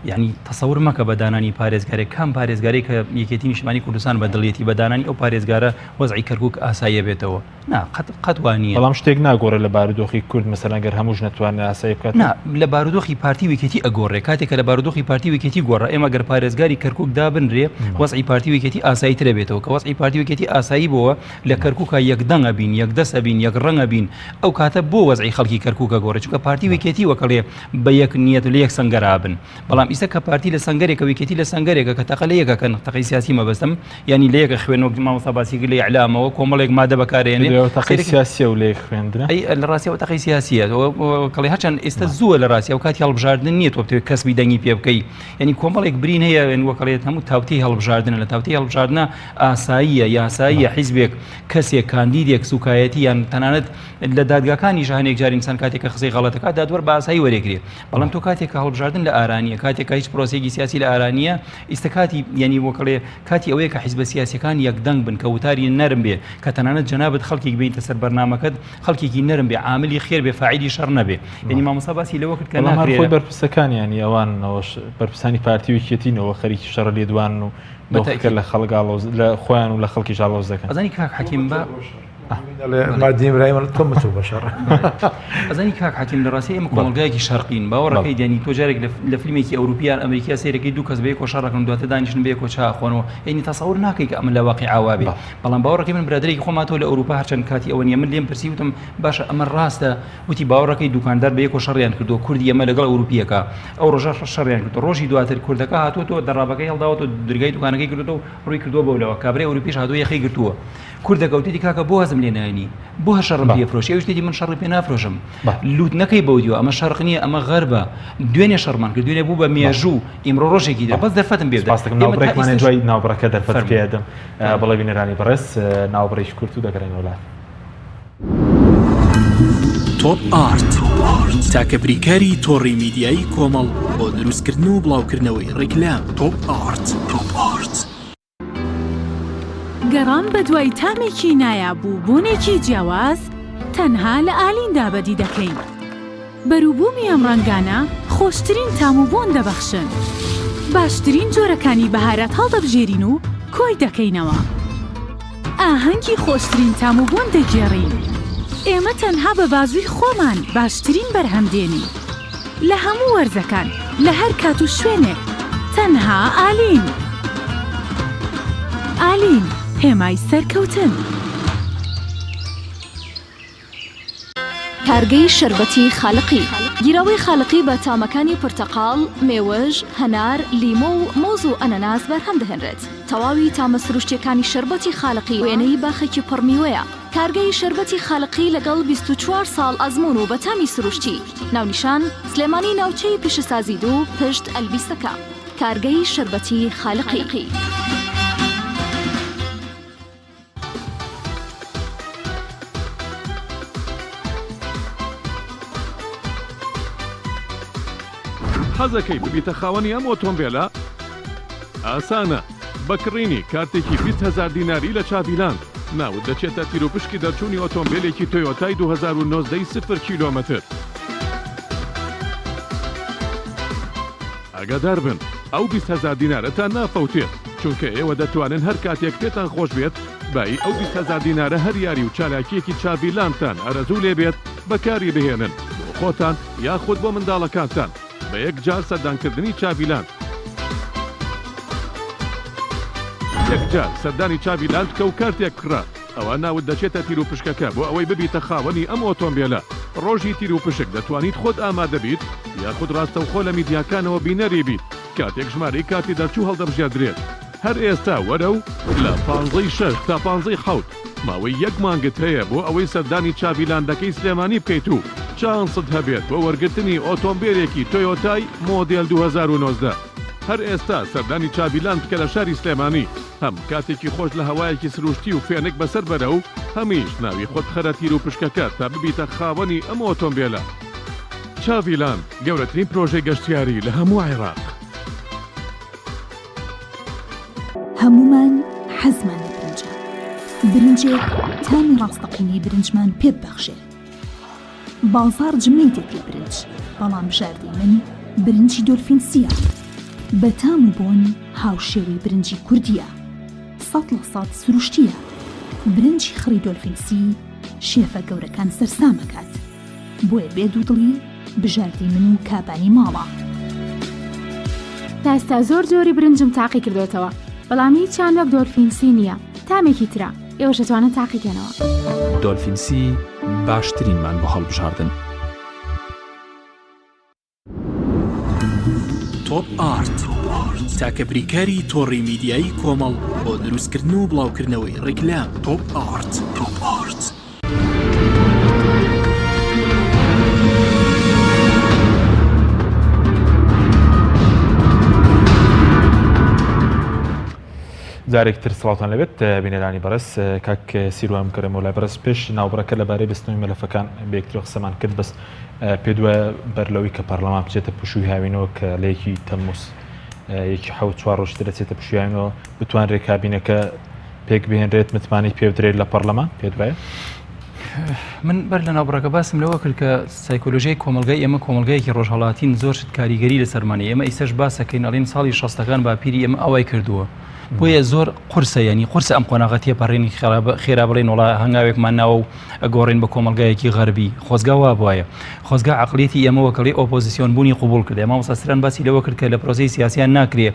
یعنی تەسەور مەکە بە دانانی پارێزگارێک کام پارێزگارێک کە یەکێتی نیشتمانی کوردستان بە دڵیەتی بە دانانی ئەو پارێزگارە وەزعی کەرکوک ئاساییە بێتەوە نا قەت قەت وا نییە. بەڵام شتێک ناگۆڕێ لە بارودۆخی کورد مەسەلەن گەر هەمووش نەتوانێ ئاسایی بکات. نا لە بارودۆخی پارتی و یەکێتی ئەگۆڕێ کاتێک کە لە بارودۆخی پارتی و یەکێتی گۆڕا ئێمە گەر پارێزگاری کەرکوک دابنرێ وەزعی پارتی و یەکێتی ئاسایی ترە بێتەوە کە وەزعی پارتی و یەکێتی ئاسایی بۆوە لە کەرکوکا یەک دەنگ ئەبین یەک دەست ئەبین یەک ڕەنگ ئەبین ئەو کاتە بۆ وەزعی خەڵکی کەرکوک ئەگۆڕێ چونکە پارتی و یەکێتی وەکەڵێ بە یەک نیەت و لە یەک سەنگەرا ئەبن بەڵام ئیستا کە پارتی لە سەنگەرێکە و یەکێتی لە سەنگەرێکە کە تەقە لە یەک ئەکەن تەقەی سیاسی مەبەستم یانی لە یەک ئەخوێن وەک مامۆستا باسی کرد لە ئیعلامەوە کۆمەڵێک مادە بەکارێنێ پێت وایە تەقەی سیاسیە و لە یەک خوێندنە؟ ئەی لە ڕاستیەوە تەقەی سیاسیە کەڵی هەرچەند ئێستا زووە لە ڕاستیەوە کاتی هەڵبژاردن نییە تۆ بتەوێت کەسبی دەنگی پێ بکەی یعنی کۆمەڵێک برین هەیە یعنی وەکەڵێت هەموو تاوتەی هەڵبژاردنە لە تاوتەی هەڵبژاردنە ئاساییە یاساییە حیزبێک کەسێک کاندیدێک سوکایەتی یان تەنانەت لە دادگاکانیش هەنێک جار ئینسان کاتێک کە قسەی غەڵەتەکە دادوەر بە ئاسایی وەرێگرێ بەڵام تۆ کاتێک کە هەڵبژاردن لە ئارانیە کاتێک کە هیچ پرۆسەیەکی سیاسی لە ئارانیە ئیستا کاتی یعنی وەکڵێ کاتی ئەوەیە کە حیزبە سیاسیەکان یەکدەنگ بن کە وتاری نەرم بێ کە تەنانەت جەنابت خەڵکێک بینتە سەر بەرنامەکەت خەڵکێکی نەرم بێ عاملی خێر بێ فاعلی شەڕ نەبێ یعنی مامۆستا باسی لەوە کرد کە بەڵام هەر ناکرێ خۆی بەرپرسەکانیانی ئەوانەوەش بەرپرسانی پارتی و یەکێتینەوە خەریکی شەڕ لێدوان و دۆخەکە بەتەئکید لە خەڵک ئاڵۆز لە خۆیان و لە خەڵکیش ئاڵۆز دەکەن. ئەزانی کاک حەکیم با مادی برایم تۆ مەچۆ بە شەڕ. ئەزانی کاک حەکیم لە ڕاستی ئێمە کۆمەڵگایەکی شەرقین باوەڕەکەی دێنی تۆ جارێک لە فیلمێکی ئەوروپیان ئەمریکا سەیرەکەی دوو کەس بەیەکەوە شەڕەکەن دواتر دانیشن بەیەکەوە چا ئەخۆنەوە یعنی تەسەور ناکەی کە ئەمە لە واقیع وا بێ بەڵام باوەڕەکەی من برادەرێکی خۆم هاتەوە لە ئەوروپا هەرچەند کاتی ئەوە نییە من لێم پرسی وتم باشە ئەمە ڕاستە وتی باوەڕەکەی دوکاندار بەیەکەوە شەڕیان کردووە کوردی ئەمە لەگەڵ ئەوروپیەکە ئەو ڕۆژە شەڕیان کردو ڕۆژی دواتر کوردەکە هاتووەتەوە دەڕابەکەی هەڵداوەتەوە درگای دوکانەکەی کردووەتەوە ڕووی کردووە بەولەوە کابرای ئەوروپیش هاتووە یەخەی گرتووە کوردەکە وتیتی کاکە بۆ هەزم لێ نایەنی بۆ هەر شەڕم پێ فرۆشی ئەویش وتیتی من شەڕی پێ نافرۆشم لوت نەکەی بەو دیوە ئەمە شەرق نییە ئەمە غەربە دوێنێ شەڕمان کرد دوێنێ بوو بە مێژوو ئیمڕۆ ڕۆژێکی درە بەس دەرفەتم پێ بدە سپاس دەکەم ئێمە تا ناوبڕێکمانە ئیستاش دوای ناوبڕەکە دەرفەت فەرموو پێ ئەدەم بەڵێ بینەرانی بەڕێز ناوبڕێکی کورت و دەگەڕێینەوە لات. تۆپ ئارت تاکە بریکاری تۆڕی میدیایی کۆمەڵ بۆ دروستکردن و بڵاوکردنەوەی ڕیکلام تۆپ ئارت. گەڕان بەدوای تامێکی نایاب و بۆنێکی جیاواز تەنها لە ئالیندا بەدی دەکەین. بەروبوومی ئەم ڕەنگانە خۆشترین تام و بۆن دەبەخشن. باشترین جۆرەکانی بەهارات هەڵدەبژێرین و کۆی دەکەینەوە. ئاهەنگی خۆشترین تام و بۆن دەگێڕین. ئێمە تەنها بە بازووی خۆمان باشترین بەرهەم دێنین. لە هەموو وەرزەکان، لە هەر کات و شوێنێک، تەنها ئالین. ئالین، هێمای سەرکەوتن. کارگەی شەربەتی خالقی. گیراوەی خالقی بە تامەکانی پرتەقاڵ، مێوژ، هەنار، لیمۆ و مۆز و ئەنەناس بەرهەم دەهێنرێت. تەواوی تامە سروشتییەکانی شەربەتی خالقی وێنەی باخێکی پڕ میوەیە. کارگەی شەربەتی خالقی لەگەڵ 24 ساڵ ئەزموون و بە تامی سروشتی. ناونیشان، سلێمانی ناوچەی پیشەسازی دوو پشت ئەلبیسەکە. کارگەی شەربەتی خالقی. حەزەکەی ببیتە خاوەنی ئەم ئۆتۆمبێلە؟ ئاسانە، بە کڕینی کارتێکی 20 هەزار دیناری لە چاڤیلاند، ناوت دەچێتە تیروپشکی دەرچوونی ئۆتۆمبێلێکی تۆیۆتای 2019 ی سفر کیلۆمەتر. ئاگاداربن ئەو 20 هەزار دینارەتان نافەوتێت، چونکە ئێوە دەتوانن هەر کاتێک پێتان خۆش بێت بایی ئەو 20 هەزار دینارە هەر یاری و چالاکییەکی چاڤیلاندتان ئارەزوو لێ بێت بەکاری بهێنن بۆ خۆتان یاخود بۆ منداڵەکانتان بە یەک جار سەردانکردنی چاڤیلاند. یەک جار سەردانی چاڤیلاند بکە و کارتێک بکڕە ئەوا ناوت دەچێتە تیروپشکەکە بۆ ئەوەی ببیتە خاوەنی ئەم ئۆتۆمبێلە. ڕۆژی تیروپشک دەتوانیت خۆت ئامادە بیت یاخود ڕاستەوخۆ لە میدیاکانەوە بینەری بیت کاتێک ژمارەی کارتی دەرچوو هەڵدەبژێردرێت. هەر ئێستا وەرە و لە پانزەی شەش تا پانزەی حەوت ماوەی یەک مانگت هەیە بۆ ئەوەی سەردانی چاڤیلاندەکەی سلێمانی بکەیت و چانست هەبێت بۆ وەرگرتنی ئۆتۆمبێلێکی تۆیۆتای مۆدێل 2019. هەر ئێستا سەردانی چاڤیلاند بکە لە شاری سلێمانی. هەم کاتێکی خۆش لە هەوایەکی سروشتی و فێنک بەسەر بەرە و هەمیش ناوی خۆت بخەرە تیروپشکەکە تا ببیتە خاوەنی ئەم ئۆتۆمبێلە. چاڤیلاند، گەورەترین پرۆژەی گەشتیاری لە هەموو عێراق. هەموومان حەزمان لە برنجە، برنجێک تامی ڕاستەقینەی برنجمان پێ ببەخشێ. بازاڕ جمەی دێت لە برنج، بەڵام بژاردەی من برنجی دۆلفینسییە. بە تام و بۆن هاوشێوەی برنجی کوردییە. 100% سروشتییە. برنجی خڕی دۆلفینسی شێفە گەورەکان سەرسام ئەکات. بۆیە بێ دوودڵی بژاردەی من و کابانی ماڵە. تا ئێستا زۆر جۆری برنجم تاقی کردۆتەوە بەڵام هیچیان وەک دۆلفینسی نییە تامێکی ترە ئێوەش ئەتوانن تاقی کەنەوە. دۆلفینسی باشترینمان بۆ هەڵبژاردن. تۆپ ئارت تاکە بریکاری تۆڕی میدیایی کۆمەڵ بۆ دروستکردن و بڵاوکردنەوەی ڕیکلام تۆپ ئارت. تۆپ ئارت. جارێک تر سڵاوتان لەبێت بینەرانی بەڕێز کاک سیروان بکەرەمەوە لای بەڕێز پێش ناوبڕەکە لەبارەی بەستنەوەی مەلەفەکان بەیەکتر قسەمان کرد بەس پێ دوایە بەر لەوەی کە پەرلەمان بچێتە پشووی هاوینەوە کە لە یەکی تەمموز یەکی حەوت چوار ڕۆژ تر دەچێتە پشووی هاوینەوە بتوانرێت کابینەکە پێک بهێنرێت متمانەی پێ بدرێت لە پەرلەمان پێت وایە؟ من بەر لە ناوبڕەکە باسم لەوە کرد کە سایکۆلۆژیای کۆمەلگای ئێمە کۆمەلگایەکی ڕۆژهەڵاتین زۆر شت کاریگەری لەسەرمانە ئێمە ئیسەش باسەکەین ئەڵێن ساڵی شەستەکان باپیری ئێمە ئەوای کردووە بۆیە زۆر قورسە ینی قورسە ئەم قۆناغە تێپەڕێنی خێرا بڵێن وڵا هەنگاوێکمان ناوە و ئەگۆڕین بە کۆمەلگایەکی غەربی خۆزگا وا بواە خۆزگا عقلیەتی ئێمە وەکەڵی ئۆپۆزیسیۆن بوونی قوبول کرد مامۆستا سران باسی لەوە کرد کە لە پرۆسەی سیاسیان ناکرێ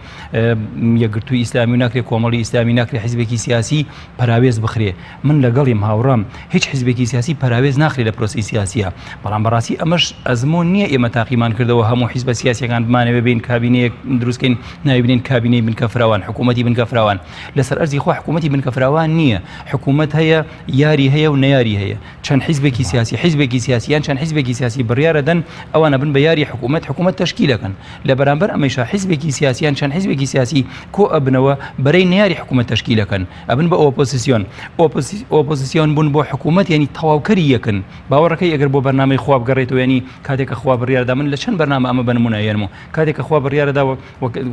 یەکگرتووی ئیسلامی و ناکرێ کۆمەڵی ئیسلامی ناکرێ حیزبێکی سیاسی پەراوێز بخرێ من لەگەڵیم هاوڕام هیچ حیزبێکی سیاسی پەراوێز ناخرێ لە پرۆسەی سیاسیە بەڵام بەڕاستی ئەمەش ئەزمۆن نییە ئێمە تاقیمان کردەوە هەموو حیزبە سیاسیەکان بمانەوێ بین کابینەیەک دروستکەین ناوی بنێین کابینەی بنکە فراوان حکوومەتی بنکە فراوان لەسەر ئەرزی خوا حکوومەتی بنکە فراوان نییە حکوومەت هەیە یاری هەیە و نەیاری هەیە چەند حیزبێکی سیاسی حیزبێکی سیاسی یان چەند حیزبێکی سیاسی بڕیارەدەن ئەوانە بن بە یاری حکوومەت حکوومەت تەشکیلەکەن لە بەرامبەر ئەمەیشا حیزبێکی سیاسی یان چەند حیزبێکی سیاسی کۆ ئەبنەوە بەرەی نەیاری حکوومەت تەشکیلەکەن ئەبن بە ئۆپۆزیسیۆن ئۆپۆزیسیۆن بوون بۆ حکوومەت یعنی تەواوکەری یەکن باوەڕەکەی ئەگەر بۆ بەرنامەی خوا بگەڕێتەوە یعنی کاتێک کە خوا بڕیاردا من لە چەند بەرنامە ئەمە بە نمونە یەنم و کاتێک کە خوا بڕیاردا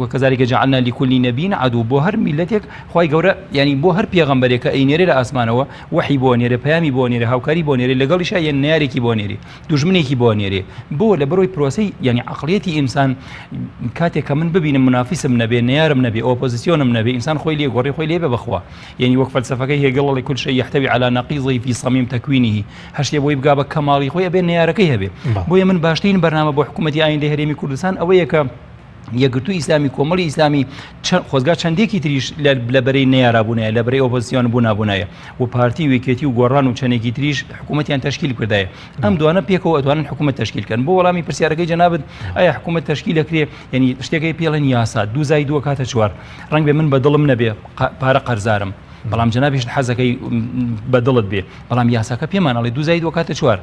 وکذلك جعلنا لكل نبي عدو بۆ هەر میلەتێک خوای گەورە یعنی بۆ هەر پێغەمبەرێک کە ئەینێرێ لە ئاسمانەوە وەحی بۆ نێرێ پەیامی بۆ نێرێ هاوکاری بۆ نێرێ لەگەڵیشا یە نەیارێکی بۆ نێرێ دوژمنێکی بۆ نێرێ بۆ لە بەرۆی پرۆسەی یعنی عقلیەتی ئینسان کاتێک کە من ببینم منافیسم نەبێ نەیارم نەبێ ئۆپۆزیسیۆنم نەبێ ئینسان خۆی لێ گۆڕی خۆی لێ بێ بەخوا یعنی وەک فەلسەفەکەی هێگڵ ئەڵێ كل شيء يحتوي على نقيضه في صميم تكوينه هەر شتێ بۆی بگا بە کەماڵی خۆی ئەبێ نەیارەکەی هەبێ بۆیە من باشترین بەرنامە بۆ حکوومەتی ئایندەی هەرێمی کوردستان ئەوەیە کە یەکگرتووی ئیسلامی کۆمەڵی ئیسلامی خۆزگا چەندێکی تریش لە بەرەی نەیارا بوونایە لە بەرەی ئۆپۆزیسیۆن بوونا بوونایە و پارتی و یەکێتی و گۆڕان و چەندێکی تریش حکوومەتیان تەشکیل کردایە ئەم دوانە پێکەوە ئەتوانن حکوومەت تەشکیل کەن بۆ وەڵامی پرسیارەکەی جەنابت ئایا حکوومەت تەشکیل دەکرێ یعنی شتێکی پێڵێن یاسا دوو زای دووە کاتە چوار ڕەنگ بێ من بە دڵم نەبێ پارە قەرزارم بەڵام جەنابیشت حەزەکەی بە دڵت بێ بەڵام یاساکە پێمان ئەڵێ دوو زای دووە کاتە چوار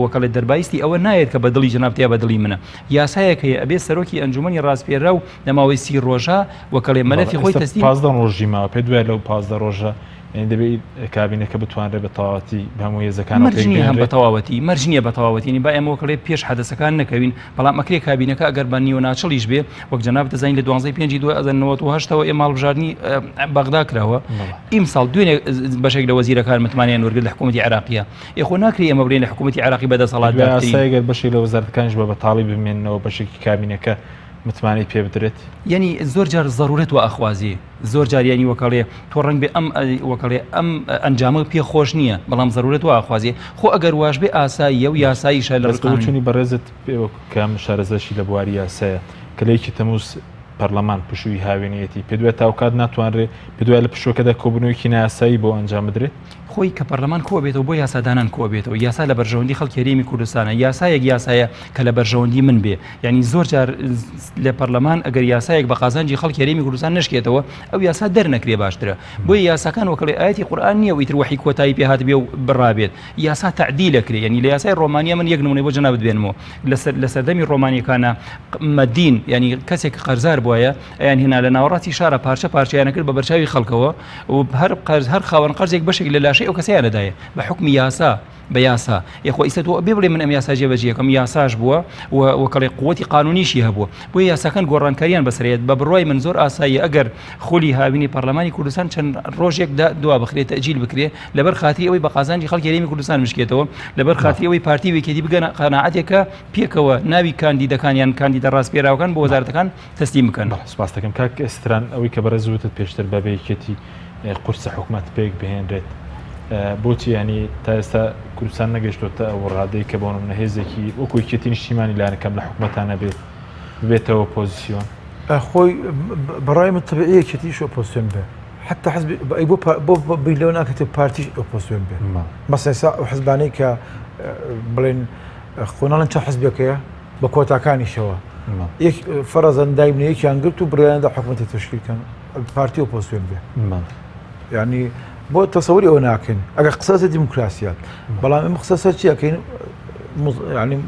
وەکەڵێ دەربایستی ئەوە نایەت کە بە دڵی جەنابت یا بە دڵی منە یاسایەک هەیە ئەبێ سەرۆکی ئەنجومەنی ڕاسپێرراو لە ماوەی سی ڕۆژە وەکەڵێ مەلەفی خۆی تەسلیم 15 ڕۆژی ماوە پێت وایە لەو 15 ڕۆژە یعنی دەبێت کابینەکە بتوانرێت بە تەواوەتی بە هەموو هێزەکانەوە مەرج پێک نییە هەم بە بهێنرێت؟ تەواوەتی مەرج نییە بە تەواوەتی یعنی با ئێمە وەکەڵێ پێش حەدەسەکان نەکەوین بەڵام ئەکرێ کابینەکە ئەگەر بە نیوە ناچڵیش بێ وەک جەنابت دەزانین لە دوانزەی پێنجی 2098 ەوە ئێمە هەڵبژاردنی بەغدا کراوە ئیمساڵ دوێنێ بەشێک لە وەزیرەکان متمانەیان وەرگرت لە حکوومەتی عێراقیە ئێ خۆ ناکرێ ئێمە بڵێین لە حکوومەتی عێراقی بە دەسەڵاتدارترین. ئاسایە گەر بەشێک لە وەزارەتەکانیش بە بەتاڵی بمێننەوە بەشێکی کابینەکە متمانەی پێ بدرێت؟ یانی زۆر جار زەرورەت وا ئەخوازێ زۆر جار یانی وەکەڵێ تۆ ڕەنگ بێ ئەم وەکەڵێ ئەم ئەنجامە پێ خۆش نییە بەڵام زەرورەت وا ئەخوازێ خۆ ئەگەر واش بێ ئاساییە و یاساییشە لە بەس بە بۆچوونی بەڕێزت کە شارەزاشی لە بواری یاسایە کە لە یەکی تەمووز پەرلەمان پشووی هاوێنەیەتی پێت وایە تاوکات ناتوانرێ پێت وایە لە پشووەکەدا کۆبوونەوەیەکی نایاسایی بۆ ئەنجام بدرێت؟ خۆی کە پەرلەمان کۆبێتەوە بۆ یاسادانان کۆبێتەوە یاسا لە بەرژەوەندی خەڵکی هەرێمی کوردستانە یاسایەک یاسایە کە لە بەرژەوەندی من بێ یعنی زۆر جار لە پەرلەمان ئەگەر یاسایەک بە قازانجی خەڵکی هەرێمی کوردستان نشکێتەوە ئەو یاسا دەرنەکرێ باشترە بۆیە یاساکان وەکڵێ ئاەتی قورئان نییە و ئیتر وەحی کۆتایی پێ هاتبێ و بڕابێت یاسا تەعدیل ئەکرێ یعنی لە یاسای ڕۆمانیا من یەک نمونەی بۆ جەنابت بێنمەوە لە سەردەمی ڕۆمانیەکانە مەدین یعنی کەسێک قەرزار بوایە ئەیان هێنا لە ناوەڕاستی شارە پارچە پارچەیان کرد بە بەرچاوی خەڵکەوە و هەر قەرز هەر خاوەن قەرزێک بەشێک لە لاشەی ئەو کەسەیان دەدایە بە حوکمی یاسا بە یاسا ئێ خۆ ئیستا تۆ ئەبێ بڵێ من ئەم یاسا جێبەجێ ئەکەم یاساش بووە و وەکەڵێ قوتی قانونیشی هەبووە بۆیە یاساکان گۆڕانکاریان بەسەرێت بە بڕوای من زۆر ئاساییە ئەگەر خولی هاوینی پەرلەمانی کوردستان چەند ڕۆژێک دوا بخرێت تەجیل بکرێ لەبەر خاتری ئەوەی بە قازانجی خەڵکی هەرێمی کوردستان بشکێتەوە لەبەر خاتری ئەوەی پارتی و یەکێتی بگەنە قەناعەتێکە پێکەوە ناوی کاندیدەکان یان کاندیدە ڕاسپێراوەکان بۆ وەزارەتەکان تەسلیم بکەن. بەڵێ سوپاس دەکەم کاک ستران ئەوەی کە بەڕێز وتت پێشتر بە بێ یەکێتی قورسە حکومەت پێک بهێنرێت بۆچی ینی تا ئێستا کوردستان نەگەشتۆتە ئەو ڕادەی کە بۆ نمونە هێزێکی وەکو یەکێتی نیشتیمانی لایەن کەم لە حکومەتان نەبێت ببێتەوە ئۆپۆزیسیۆن خۆی بەڕای من تەبیعی یەکێتیش ئۆپۆزیسیۆن بێ حتى حزب ئەی بۆ بۆ بیر لەوە ناکرێت پارتیش ئۆپۆزیسیۆن بێ مەسەسا ئەو حزبانەی کە بڵێن خۆ ناڵێن چە حزبێکەیە بە کۆتاکانیشەوە یەک فەرەزەن دایبنە یەکیان گرت و بڕیاندا حکومەتی تەشکیل کەن پارتی ئۆپۆزیسیۆن بێ ینی بۆ تەسەوری ئەوە ناکەین ئەگەر قسە لەسەر دیموکراسیە بەڵام ئێمە قسە سەر چی ئەکەین ینی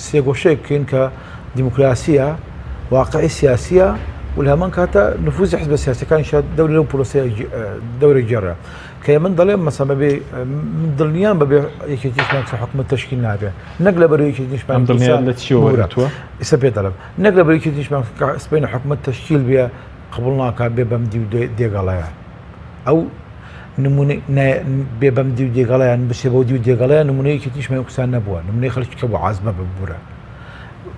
سێگۆشەیەک بکەین کە دیموکراسیە واقعی سیاسیە و لە هەمان کاتە نفوزی حزبە سیاسەکان شاد دەور لەو پرۆسەیە دەورە گێڕە کە من دەڵێم مەسە بەبێ من دڵنیام بەبێ یەکێتیشمان کە حکومەت تەشکیل نابێ نەک لەبەر یەکێتیشمان دڵنیا لە چیەوە وەرگرتووە؟ ئێستا پێ دەڵێم نەک لەبەر یەکێتیشمان کە سبەینێ حکومەت تەشکیل بێ قبوڵ ناکات بێ بەم دیو دێگەڵەیە ئەو نمونەی بێ بەم دیو دێگەڵیان بچێ بەو دیو دێگەڵەیە نمونەی یەکێتیشمان کوردستان نەبووە نمونەی خەڵکی کە بۆ عازمە ببورە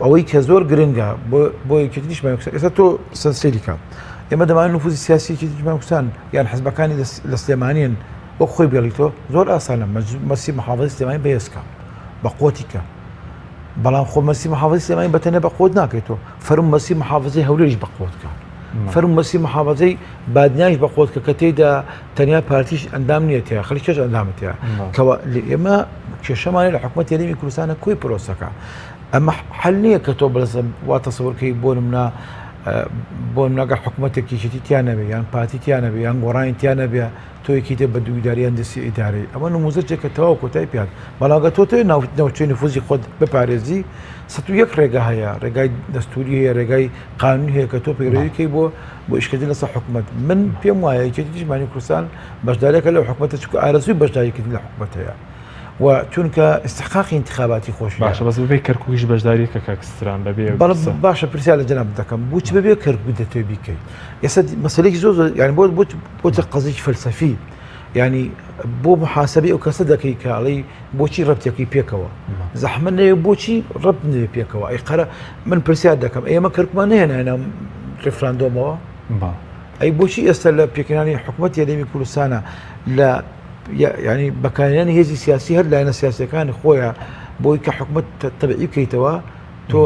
ئەوەی کە زۆر گرنگە بۆ یەکێتی نیشتمانی کوردستان ئێستا تۆ سەیری کە ئێمە دەمانێت نفوزی سیاسی یەکێتی نیشتمانی کوردستان یان حزبەکانی لە سلێمانین وەک خۆی بێڵیتەوە زۆر ئاسانە مەسی محافظی سلێمانی بەهێزکە بە قوتی کە بەڵام خۆ مەسی محافظی سلێمانی بەتەنێ بە قوت ناکەیتەوە فەرم مەسی محافظی هەولێریش بە قوت کە فەرم مەسی محافظەی بادنیش بە قوت کە کە تێیدا تەنیا پارتیش ئەندام نییە تیا خەڵکی کێش ئەندامە تیا کەوا ئێمە کێشەمانە لە حکوومەت هەرێمی کوردستانە کۆی پرۆسەکە ئەمە حل نییە کە تۆ بەسە وا تەسەورکەی بۆ نمونە بۆ نمونە حکوومەتێک یەکێتی تیا نەبێ یان پارتی تیا نەبێ یان گۆڕانی تیا نەبێ تۆ یەکیتە بە دوویداریان دەستی ئیدارەی ئەمە نموزەجێکە تەواو کۆتای پێات بەڵام گە تۆ تۆ ناوچەی نفوزی خۆت بپارێزی 101 ڕێگا هەیە ڕێگای دەستوری هەیە ڕێگای قانونی هەیە کە تۆ پەیڕەویکەی بۆ بۆ ئیشکردن لەسەر حکومەت من پێم وایە یەکێتی نیشتمانی کوردستان بەشدارێکە لەو حکومەتە چونکە ئارەزووی بەشداریکردن لە حکومەت هەیە و چونکە استحقاقی انتخاباتی خۆش باشە بەس بەبێ کەرکوکیش بەشداری کە کاک ستران بەبێ بەڵام باشە پرسیار لە جەناب دەکەم بۆچی بەبێ کەرکوک دەتەوێت بیکەیت ئێستا مەسەلەیەکی زۆر زۆر یعنی بۆ بۆ بۆتە قەزێکی فەلسەفی یعنی بۆ محاسبەی ئەو کەسە دەکەی کە ئەڵێی بۆچی ڕەبتەکەی پێکەوە زەحمە نەوێ بۆچی ڕەبت نەوێ پێکەوە ئەی قەرە من پرسیار دەکەم ئێمە کەرکومان نەهێنایە ڕیفراندۆمەوە ئەی بۆچی ئێستا لە پێکهێنانی حکوومەت هەرێمی کوردستانە لە ینی بەکارهێنانی هێزی سیاسی هەر لایەنە سیاسەکانی خۆیان بۆی کە حکوومەت تەبعی بکەیتەوە تۆ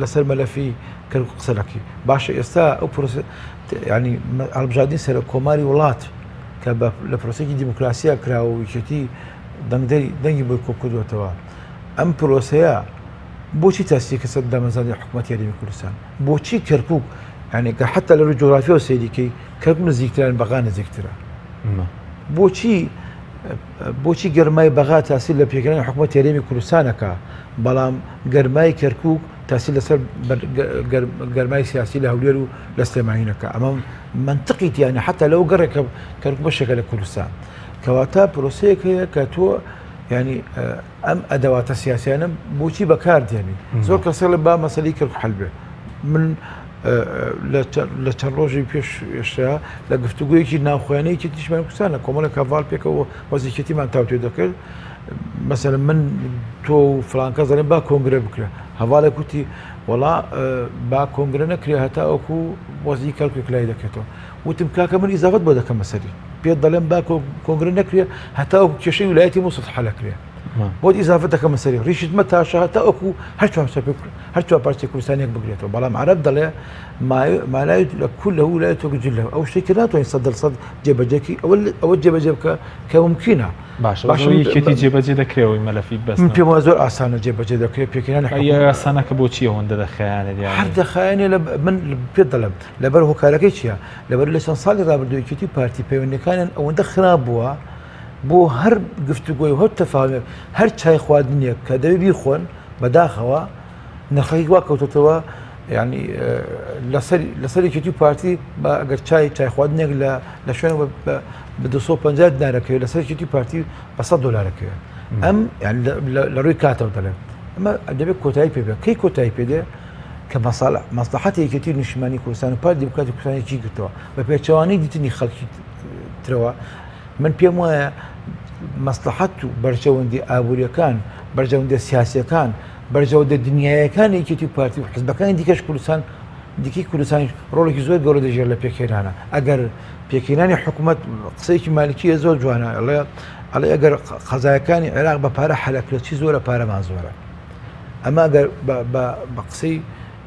لەسەر مەلەفی کەرکوک قسە دەکەی باشە ئێستا ئەو پرۆسە ینی هەڵبژاردنی سەرۆک کۆماری وڵات کە لە پرۆسێکی دیموکراسیا کراوە و یەکێتی دەنگدەری دەنگی بۆی کۆ کردوێتەوە ئەم پرۆسەیە بۆچی تاسیری کەسە دامەزاندنی حکوومەتی هەرێمی کوردستان بۆچی کەرکک یعنی کە حتا لە ڕووی جوگرافیەوە سەیریکەی کەرکک نزیکتران بەغا نزیکترە بۆچی بۆچی گەرمای بەغا تاسیر لە پێکهێنانی حکوومەتی هەرێمی کوردستانەکە بەڵام گەرمای کەرکک تاسیر لەسەر گەرمای سیاسی لە هەولێر و لە سلێمانی نەکە ئەمە منطقی تیانە حتا لەو گەڕێک کە کەرکک بەشێکە لە کوردستان کەواتە پرۆسەیەک هەیە کە تۆ ینی ئەم ئەدەواتە سیاسیانە بۆچی بەکار دێنی زۆر کەسێ لە با مەسەلی کەرکک حل بێ من لە چەند ڕۆژی پێش ئێشتا لە گفتوگویەکی ناوخۆیانەیەکی تیشمان کوردستان لە کۆمەڵێک هەڤال پێکەوە وەزیکێتیمان تاوتێ دەکرد مەسەلەن من تۆ و فلان کەس دەڵێن با کۆنگرە بکرێ هەڤالێک وتی وەڵا با کۆنگرە نەکرێ هەتا ئەوکو وەزی کەڵکێک لای دەکرێتەوە وتم کاکە من ئیزافەت بۆ دەکەمە سەری پێت دەڵێم با کۆنگرە نەکرێ هەتا ئەوکو کێشەی ویلایەتی موسڵ حەلەکرێ بۆت ئیزافە دەکەمە سەری ڕیشت مەتاشە هەتا ئەوکو هەر چوار هەر چوار پارچەی کوردستان یەک بگرێتەوە بەڵام عەرەب دەڵێ مالای لە کول لە ولایەت جلە ئەو شتێک کە ناتوانین سەد دەر سەد جێبەجێکی ئەوە ئەوە جێبەجێ بکە کە ممکنە باشە باشە یەکێتی جێبەجێ دەکرێت ئەوەی مەلەفی بەس من پێم وایە زۆر ئاسانە جێبەجێ دەکرێت پێکهێنانی ئەی ئاسانە کە بۆچی ئەوەندە دەخایەنێت یانی هەر دەخایەنێ لە من پێت دەڵێم لەبەر هۆکارەکەی چییە لەبەر لە چەند ساڵی ڕابردوو یەکێتی و پارتی پەیوەندیەکانیان ئەوەندە خراپ بووە بۆ هەر گفتوگۆی و هەر تەفاهمێک هەر چای خواردنێک کە دەبێ بیخۆن بەداخەوە نرخەکەی وا کەوتۆتەوە. ینی لەسەر لەسەر یەکێتی و پارتی بە ئەگەر چای چای خواردنێک لە لە شوێن بە 250 دینارەکەوێت لەسەر یەکێتی و پارتی بە 100 دلارەکەوێت ئەم لە ڕووی کاتەوە دەڵێم ئەمە دەبێت کۆتایی پێ بێت کەی کۆتایی پێ دێ کە مەسڵەحەتی یەکێتی نیشتمانی کوردستان و پارتی دیموکراتی کوردستان یەکی گرتەوە بە پێچەوانەی دیتنی خەڵکی ترەوە من پێم وایە مەسڵەحەت و بەرژەوەندی ئابووریەکان بەرژەوەندە سیاسیەکان بەرژەوەندە دنیایەکان یەکێتی و پارتی و حزبەکانی دیکەش کوردستان دیکەی کوردستان ڕۆڵێکی زۆر گەورە دەژێر لە پێکهێنانە ئەگەر پێکهێنانی حکوومەت قسەیەکی مالکیە زۆر جوانە ئەڵێ ئەڵێ ئەگەر قەزایەکانی عێراق بە پارە حەلەکرێت چی زۆرە پارەمان زۆرە ئەمە ئەگەر بە قسەی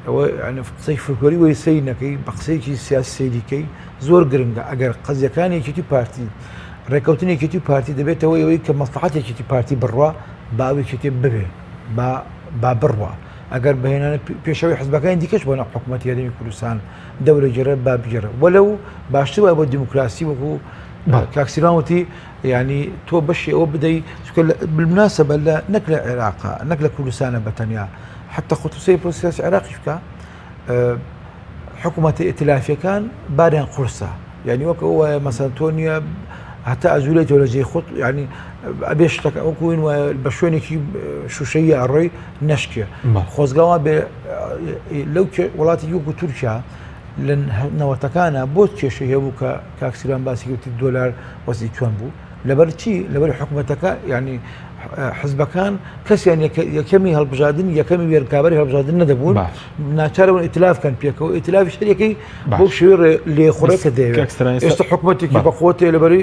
قسەی فلکۆری وەی سەی نەکەی بە قسەیەکی سیاسی سەیریکەی زۆر گرنگە ئەگەر قەزیەکانی یەکێتی پارتی ڕێککەوتنی یەکێتی پارتی دەبێتەوە ئەوەی کە مەسلحەت یەکێتی پارتی بڕوا با یەکێتی ببێ با با بڕوا ئەگەر بەهێنانە پێشەوەی حزبەکانی دیکەش بۆ ناو حکوومەتی هەرێمی کوردستان دەورە گێڕێ با بگێڕێ وەلو باشتر وایە بۆ دیموکراسی وەکو کاک سیروان وتی یعنی تۆ بەشی ئەوە بدەی چونکە بالمناسبە لە نەک لە عێراقا نەک لە کوردستانە بە تەنیا حتی خۆت سەیری پرۆسەی عێراقیش بکە حکوومەتە ئیتلافیەکان باریان قورسە یعنی وەک ئەو وایە مەسەن تۆ نییە هەتا ئەزولێتەوە لە جێی خۆت یعنی ئەبێ شتەکە وەکوین وایە بە شوێنێکی شوشەیی ئەڕۆی نەشکێ خۆزگەوا بێ لەو وڵاتی وەکو تورکیا لە نەوەتەکانە بۆ کێشەی هەبوو کە کاک سیروان باسی گوتی دۆلار وەزی چۆن بوو لەبەر چی لەبەر حکوومەتەکە ینی حزبەکان کەسیان یەکەمی هەڵبژاردن یەکەمی وێرکابەری هەڵبژاردن نەدەبوون ناچارەوە ئیتلاف کەن پێکەوە ئیتلافی شەریەکەی بۆ شێوەی لێخوڕێکە دەیەوێت ئێستا حکوومەتێکی بەقوتێ لەبەری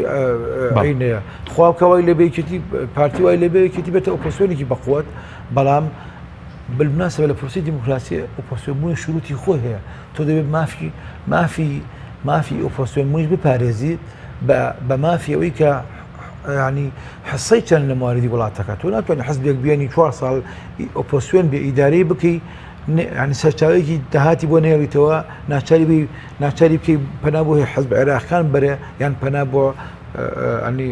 عینەیە خواکەوای لە بێکێتی پارتی وای لە بێکێتی بێتە ئۆپۆسیۆنێکی بەقوت بەڵام بالمناسبە لە پرۆسەی دیموکراسی ئۆپۆسیۆن بوون شروتی خۆی هەیە تۆ دەبێت مافی مافی مافی ئۆپۆسیۆن بوونیش بپارێزی بە مافی ئەوەی کە ینی حسەی چەند لە مواردی وڵاتەکە تۆ ناتوانانی حزبێک بێنی چوار ساڵ ئۆپۆسیۆن بێ ئیدارەی بکەی ینی سەرچاوێکی داهاتی بۆ نێڵیتەوە ناچاری بی ناچاری بکەی پەنا بۆ حزب عێراقان بەرێ یان پەنا بۆ ینی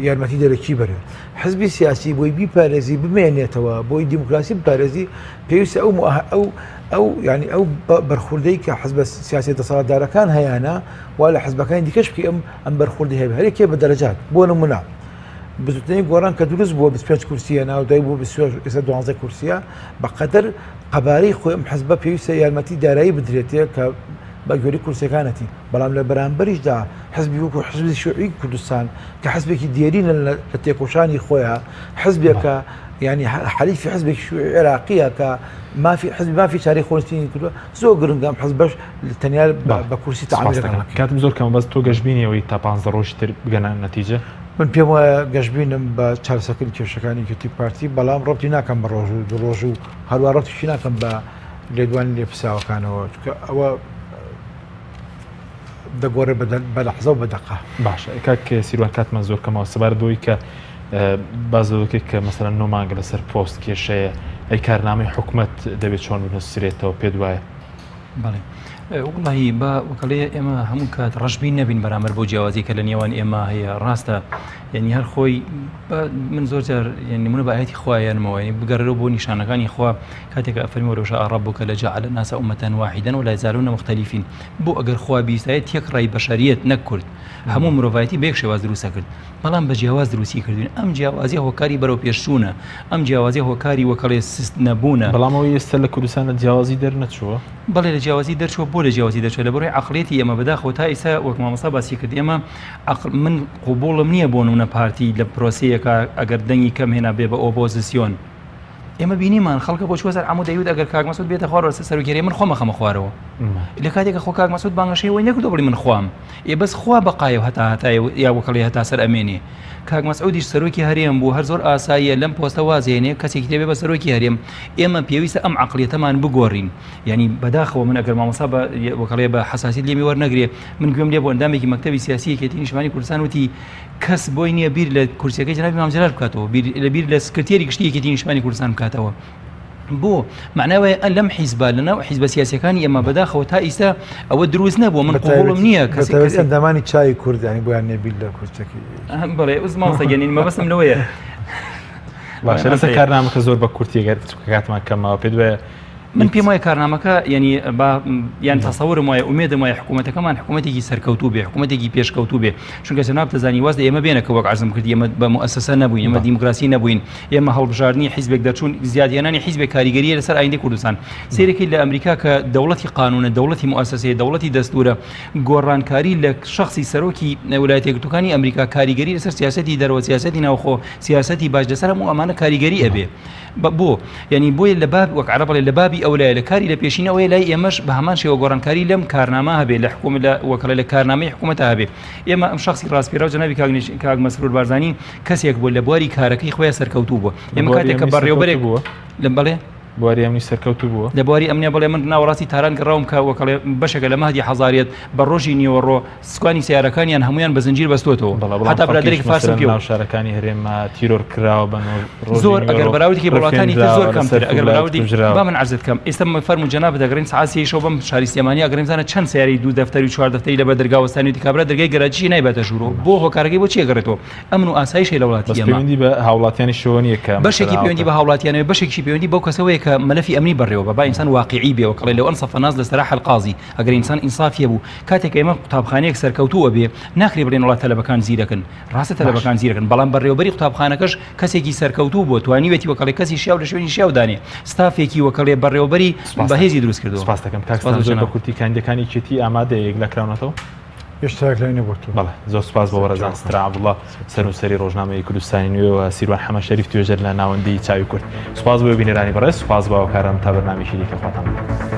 یارمەتی دەرەکی بەرێ حزبی سیاسی بۆی بیپارێزی بمێنێتەوە بۆی دیموکراسی بپارێزی پێویستە ئەو ئەو ئەو ینی ئەو بەرخوردەی کە حزبە سیاسی دەسەڵاتدارەکان هەیەە وا لە حزبەکانی دیکەش بکەی ئەم ئەم بەرخوردی هەبێ هەرێکێ بە دەرەجات بۆ نمونە بزوتنەوەی گۆڕان کە دروست بووە 25 کورسیە ناو دوای بوو ئێستا 12 کورسیە بەقەدەر قەبارەی خۆی ئەم حزبە پێویستە یارمەتی دارایی بدرێتێ کە بە گوێری کورسەکانەتی بەڵام لە بەرامبەریشدا حزبی وەکو حزبی شیوعی کوردستان کە حزبێکی دێرینە لە تێکۆشانی خۆیان حزبێکە ینی حەلیفی حزبێکی شیوعی عێراقیە کە مافی حزبی مافی چارەی خۆنشینی کردووە زۆر گرنگە ئەم حزبەش تەنیا بە کورسی تەعامل لەگەڵ نەکرێت. کاتم زۆر کەمە بەس تۆ گەشبینی ئەوەی تا پانزە ڕۆژی تر بگەنە نەتیجە؟ من پێم وایە گەشبینم بە چارەسەرکردنی کێشەکانی یەکێتی پارتی بەڵام ڕەبتی ناکەم بە ڕۆژ و دوو ڕۆژ و هەروە ڕەبتیشی ناکەم بە لێدوانی لێپرسراوەکانەوە چونکە ئەوە دەگۆڕێ بە لەحزە و بە دەقە. باشە کاک سیروان کاتمان زۆر کەمەوە سەبارەت بەوەی کە باس لەوە دەکەیت کە مەسەلەن نۆ مانگە لەسەر پۆست کێشەیە ئەی کارنامەی حکومەت دەبێت چۆن بنووسرێتەوە پێت وایە؟ بەڵێ وڵی با وەکەڵێ ئێمە هەموو کات ڕەشبین نەبین بەرامبەر بۆ جیاوازی کە لە نێوان ئێمە هەیە ڕاستە یعنی هەر خۆی من زۆر جار نمونە بە ئاەتی خوایانمەوە یعنی بگەڕێرەوە بۆ نیشانەکانی خوا کاتێک ئەفەرمی ولو شاء ربک لجعل الناس امة واحدة ولا يزالون مختلفين بۆ ئەگەر خوا بیستایە تێکڕای بەشەریەت نەک کورد هەموو مرۆڤایەتی بە یەک شێواز دروستە کرد بەڵام بە جیاواز دروستی کردوین ئەم جیاوازیە هۆکاری بەرەو پێشچوونە ئەم جیاوازیە هۆکاری وەکەڵێ سست نەبوونە. بەڵام ئەوەی ئێستا لە کوردستان لە جیاوازی دەرنەچووە؟ بەڵێ لە جیاوازی دەرچووە بۆ لە جیاوازی دەرچووە لە بەرەی عەقڵیەتی ئێمە بەداخەوە تا ئیستا وەک مامۆستا باسی کرد ئێمە عەقڵ من قبوڵم نییە بۆ نمونە پارتی لە پرۆسەیەکە ئەگەر دەنگی کەم هێنا بێ بە ئۆپۆزیسیۆن ئێمە بینیمان خەڵکە بۆ چوە سەر عەمود دەیوت ئەگەر کاک مەسعود بێتە خوارەوە سەر سەرۆکی هەرێم من خۆم ئەخەمە خوارەوە لە کاتێکە خۆ کاک مەسعود بانگەشەی ئەوەی نەکردووە بڵێ من خوام ئێ بەس خوا بەقایە و هەتا هەتایە و یا وەکەڵی هەتا سەر ئەمێنێ کاک مەسعودیش سەرۆکی هەرێم بوو هەر زۆر ئاساییە لەم پۆستە وازێنێ کەسێکی تێبێ بە سەرۆکی هەرێم ئێمە پێویستە ئەم عەقڵیەتەمان بگۆڕین یعنی بەداخەوە من ئەگەر مامۆستا بە وەکەڵێ بە حەساسیت لێمی وەرنەگرێ من گوێم لێ بۆ ئەندامێکی مەکتەبی سیاسی یەکێتی نیشتمانی کوردستان وتی کەس بۆی نییە بیر لە کورسیەکەی جەنابی مام جەلال بکاتەوە بیر لە بیر لە سکرتێری گشتی یەکێتی نیشتمانی کوردستان بکاتەوە بۆ معناوەیە لەم حیزبە لەناو حیزبە سیاسەکانی ئێمە بەداخەوە تا ئیستا ئەوە دروست نەبووە من قبوڵم نییە کەسی کەسی ئەندامانی چای کوردانی بۆیان نییە بیر لە کورسەکەی بەڵێ ئەو مامۆستا گەنین مەبەستم لەوەیە باشە لەسەر کارنامەکە زۆر بە کورتی گەر چونکە کاتمان کەمەوە پێت وایە. من پێم وایە کارنامەکە یعنی با یان تەسەورم وایە ئومێدم وایە حکوومەتەکەمان حکوومەتێکی سەرکەوتوو بێ حکوومەتێکی پێشکەوتوو بێ چونکە جەناب دەزانی واز لە ئێمە بێنە کە وەک عەرزم کرد ئێمە بە موئەسەسە نەبووین ئێمە دیموکراسی نەبووین ئێمە هەڵبژاردنی حیزبێک دەرچوون زیادهێنانی حیزبێک کاریگەریە لەسەر ئایندەی کوردستان سەیرەکەی لە ئەمریکا کە دەوڵەتی قانونە دەوڵەتی موئەسەسەیە دەوڵەتی دەستورە گۆڕانکاری لە شخصی سەرۆکی ویلایەتە یەکگرتووەکانی ئەمریکا کاریگەری لەسەر سیاسەتی دەرەوە سیاسەتی ناوخۆ سیاسەتی باج لەسەر هەموو ئەمانە کاریگەری ئەبێ بە بۆ یعنی بۆیە لە باب وەک عەرەب بڵێ لە بابی ئەولایە لە کاری لە پێشینە ئەوەیە لای ئێمەش بە هەمان شێوە گۆڕانکاری لەم کارنامە هەبێ لە حکوومەت لە وەکەڵێ لە کارنامەی حکوومەتە هەبێ ئێمە ئەم شخصی ڕاستپێراو جەنابی کاک نێچ- کاک مەسرور بارزانی کەسێک بوو لە بواری کارەکەی خۆیان سەرکەوتوو بووە ئێمە بواری کاتێک کە ئەمنی بەڕێوبەرێک سەرکەوتوو بووە؟ لە بەڵێ بواری ئەمنی سەرکەوتوو بووە؟ لە بواری ئەمنیا بەڵێ من ناوەڕاستی تاران گەڕاوم کە وەکەڵێ بەشێکە لە مەهدی حەزاریەت بە ڕۆژی نیوەڕۆ سکانی سەیارەکانیان هەموویان بە زنجیر بەستۆتەوە بەڵێ بەڵام هەتا خەڵکیش برادەرێکی فارسم مەسەلەن پێ ناو شارەکانی هەرێمە تیرۆر کراوە بە نۆ ڕۆژی زۆر ئەگەر نیوەڕۆ بەراوردێکی بە وڵاتانی تر زۆر ڕفێنراوە لەسەر کەمترە ئەگەر فولاد بەراوردی کوژراوە. با من عەرزت کەم ئێستا من فەرموو جەنابت ئەگەڕێین سەعات سێی شەو بەم شاری سلێمانی ئەگەڕێین بزانە چەند سەیارەی دوو دەفتەری و چوار دەفتەری لەبەر دەرگا وەستانیوتی کابرا دەرگای گەراجیشی نایباتە ژوورەوە بۆ هۆکارەکەی بۆ چی ئەگەڕێتەوە ئەمن و ئاسایش هەیە لە وڵاتی بەس ئێمە. پەیوەندی بە هاوڵاتیانیشەوە نییە کە بەشێکی مەسەلەن پەیوەندی بە هاوڵاتیانەوە بەشێکیشی پەیوەندی بەو کەسەوەیە کە مەلەفی ئەمنی بەڕێوە بە با ئینسان واقیعی بێ وەک ئەڵێ لو انصف الناس لاستراح القاضی ئەگەر ئینسان ئینسافی هەبوو کاتێک ئێمە قوتابخانەیەک سەرکەوتوو ئەبێ ناکرێ بڵێن وڵا تەلەبەکان زیرەکن ڕاستە تەلەبەکان زیرەکن بەڵام بەڕێوەبەری قوتابخانەکەش کەسێکی سەرکەوتوو بووە توانیوێتی وەکەڵێ کەسی شیاو لە شوێنی شیاو دانێ ستافێکی وەکەڵێ بەڕێوەبەری بەهێزی دروست کردووە سپاس دەکەم کاک سپاس ستان زۆر جەناب. بە کورتی کاندیدەکانی یەکێتی ئامادەیە یەکلاکراونەتەوە؟ هێشتا یەکلایی نەبووەتەوە. بەڵێ زۆر سپاس بۆ بەڕێزان ستران عەبدوڵا سەرنووسەری ڕۆژنامەی کوردستانی نوێ و سیروان حەمە شەریف توێژەر لە ناوەندی چاوی کورد. سپاس بۆ بینەرانی بەڕێز، سپاس بۆ هاوکارانم تا بەرنامەیەکی دیکە خواتان لەگەڵ.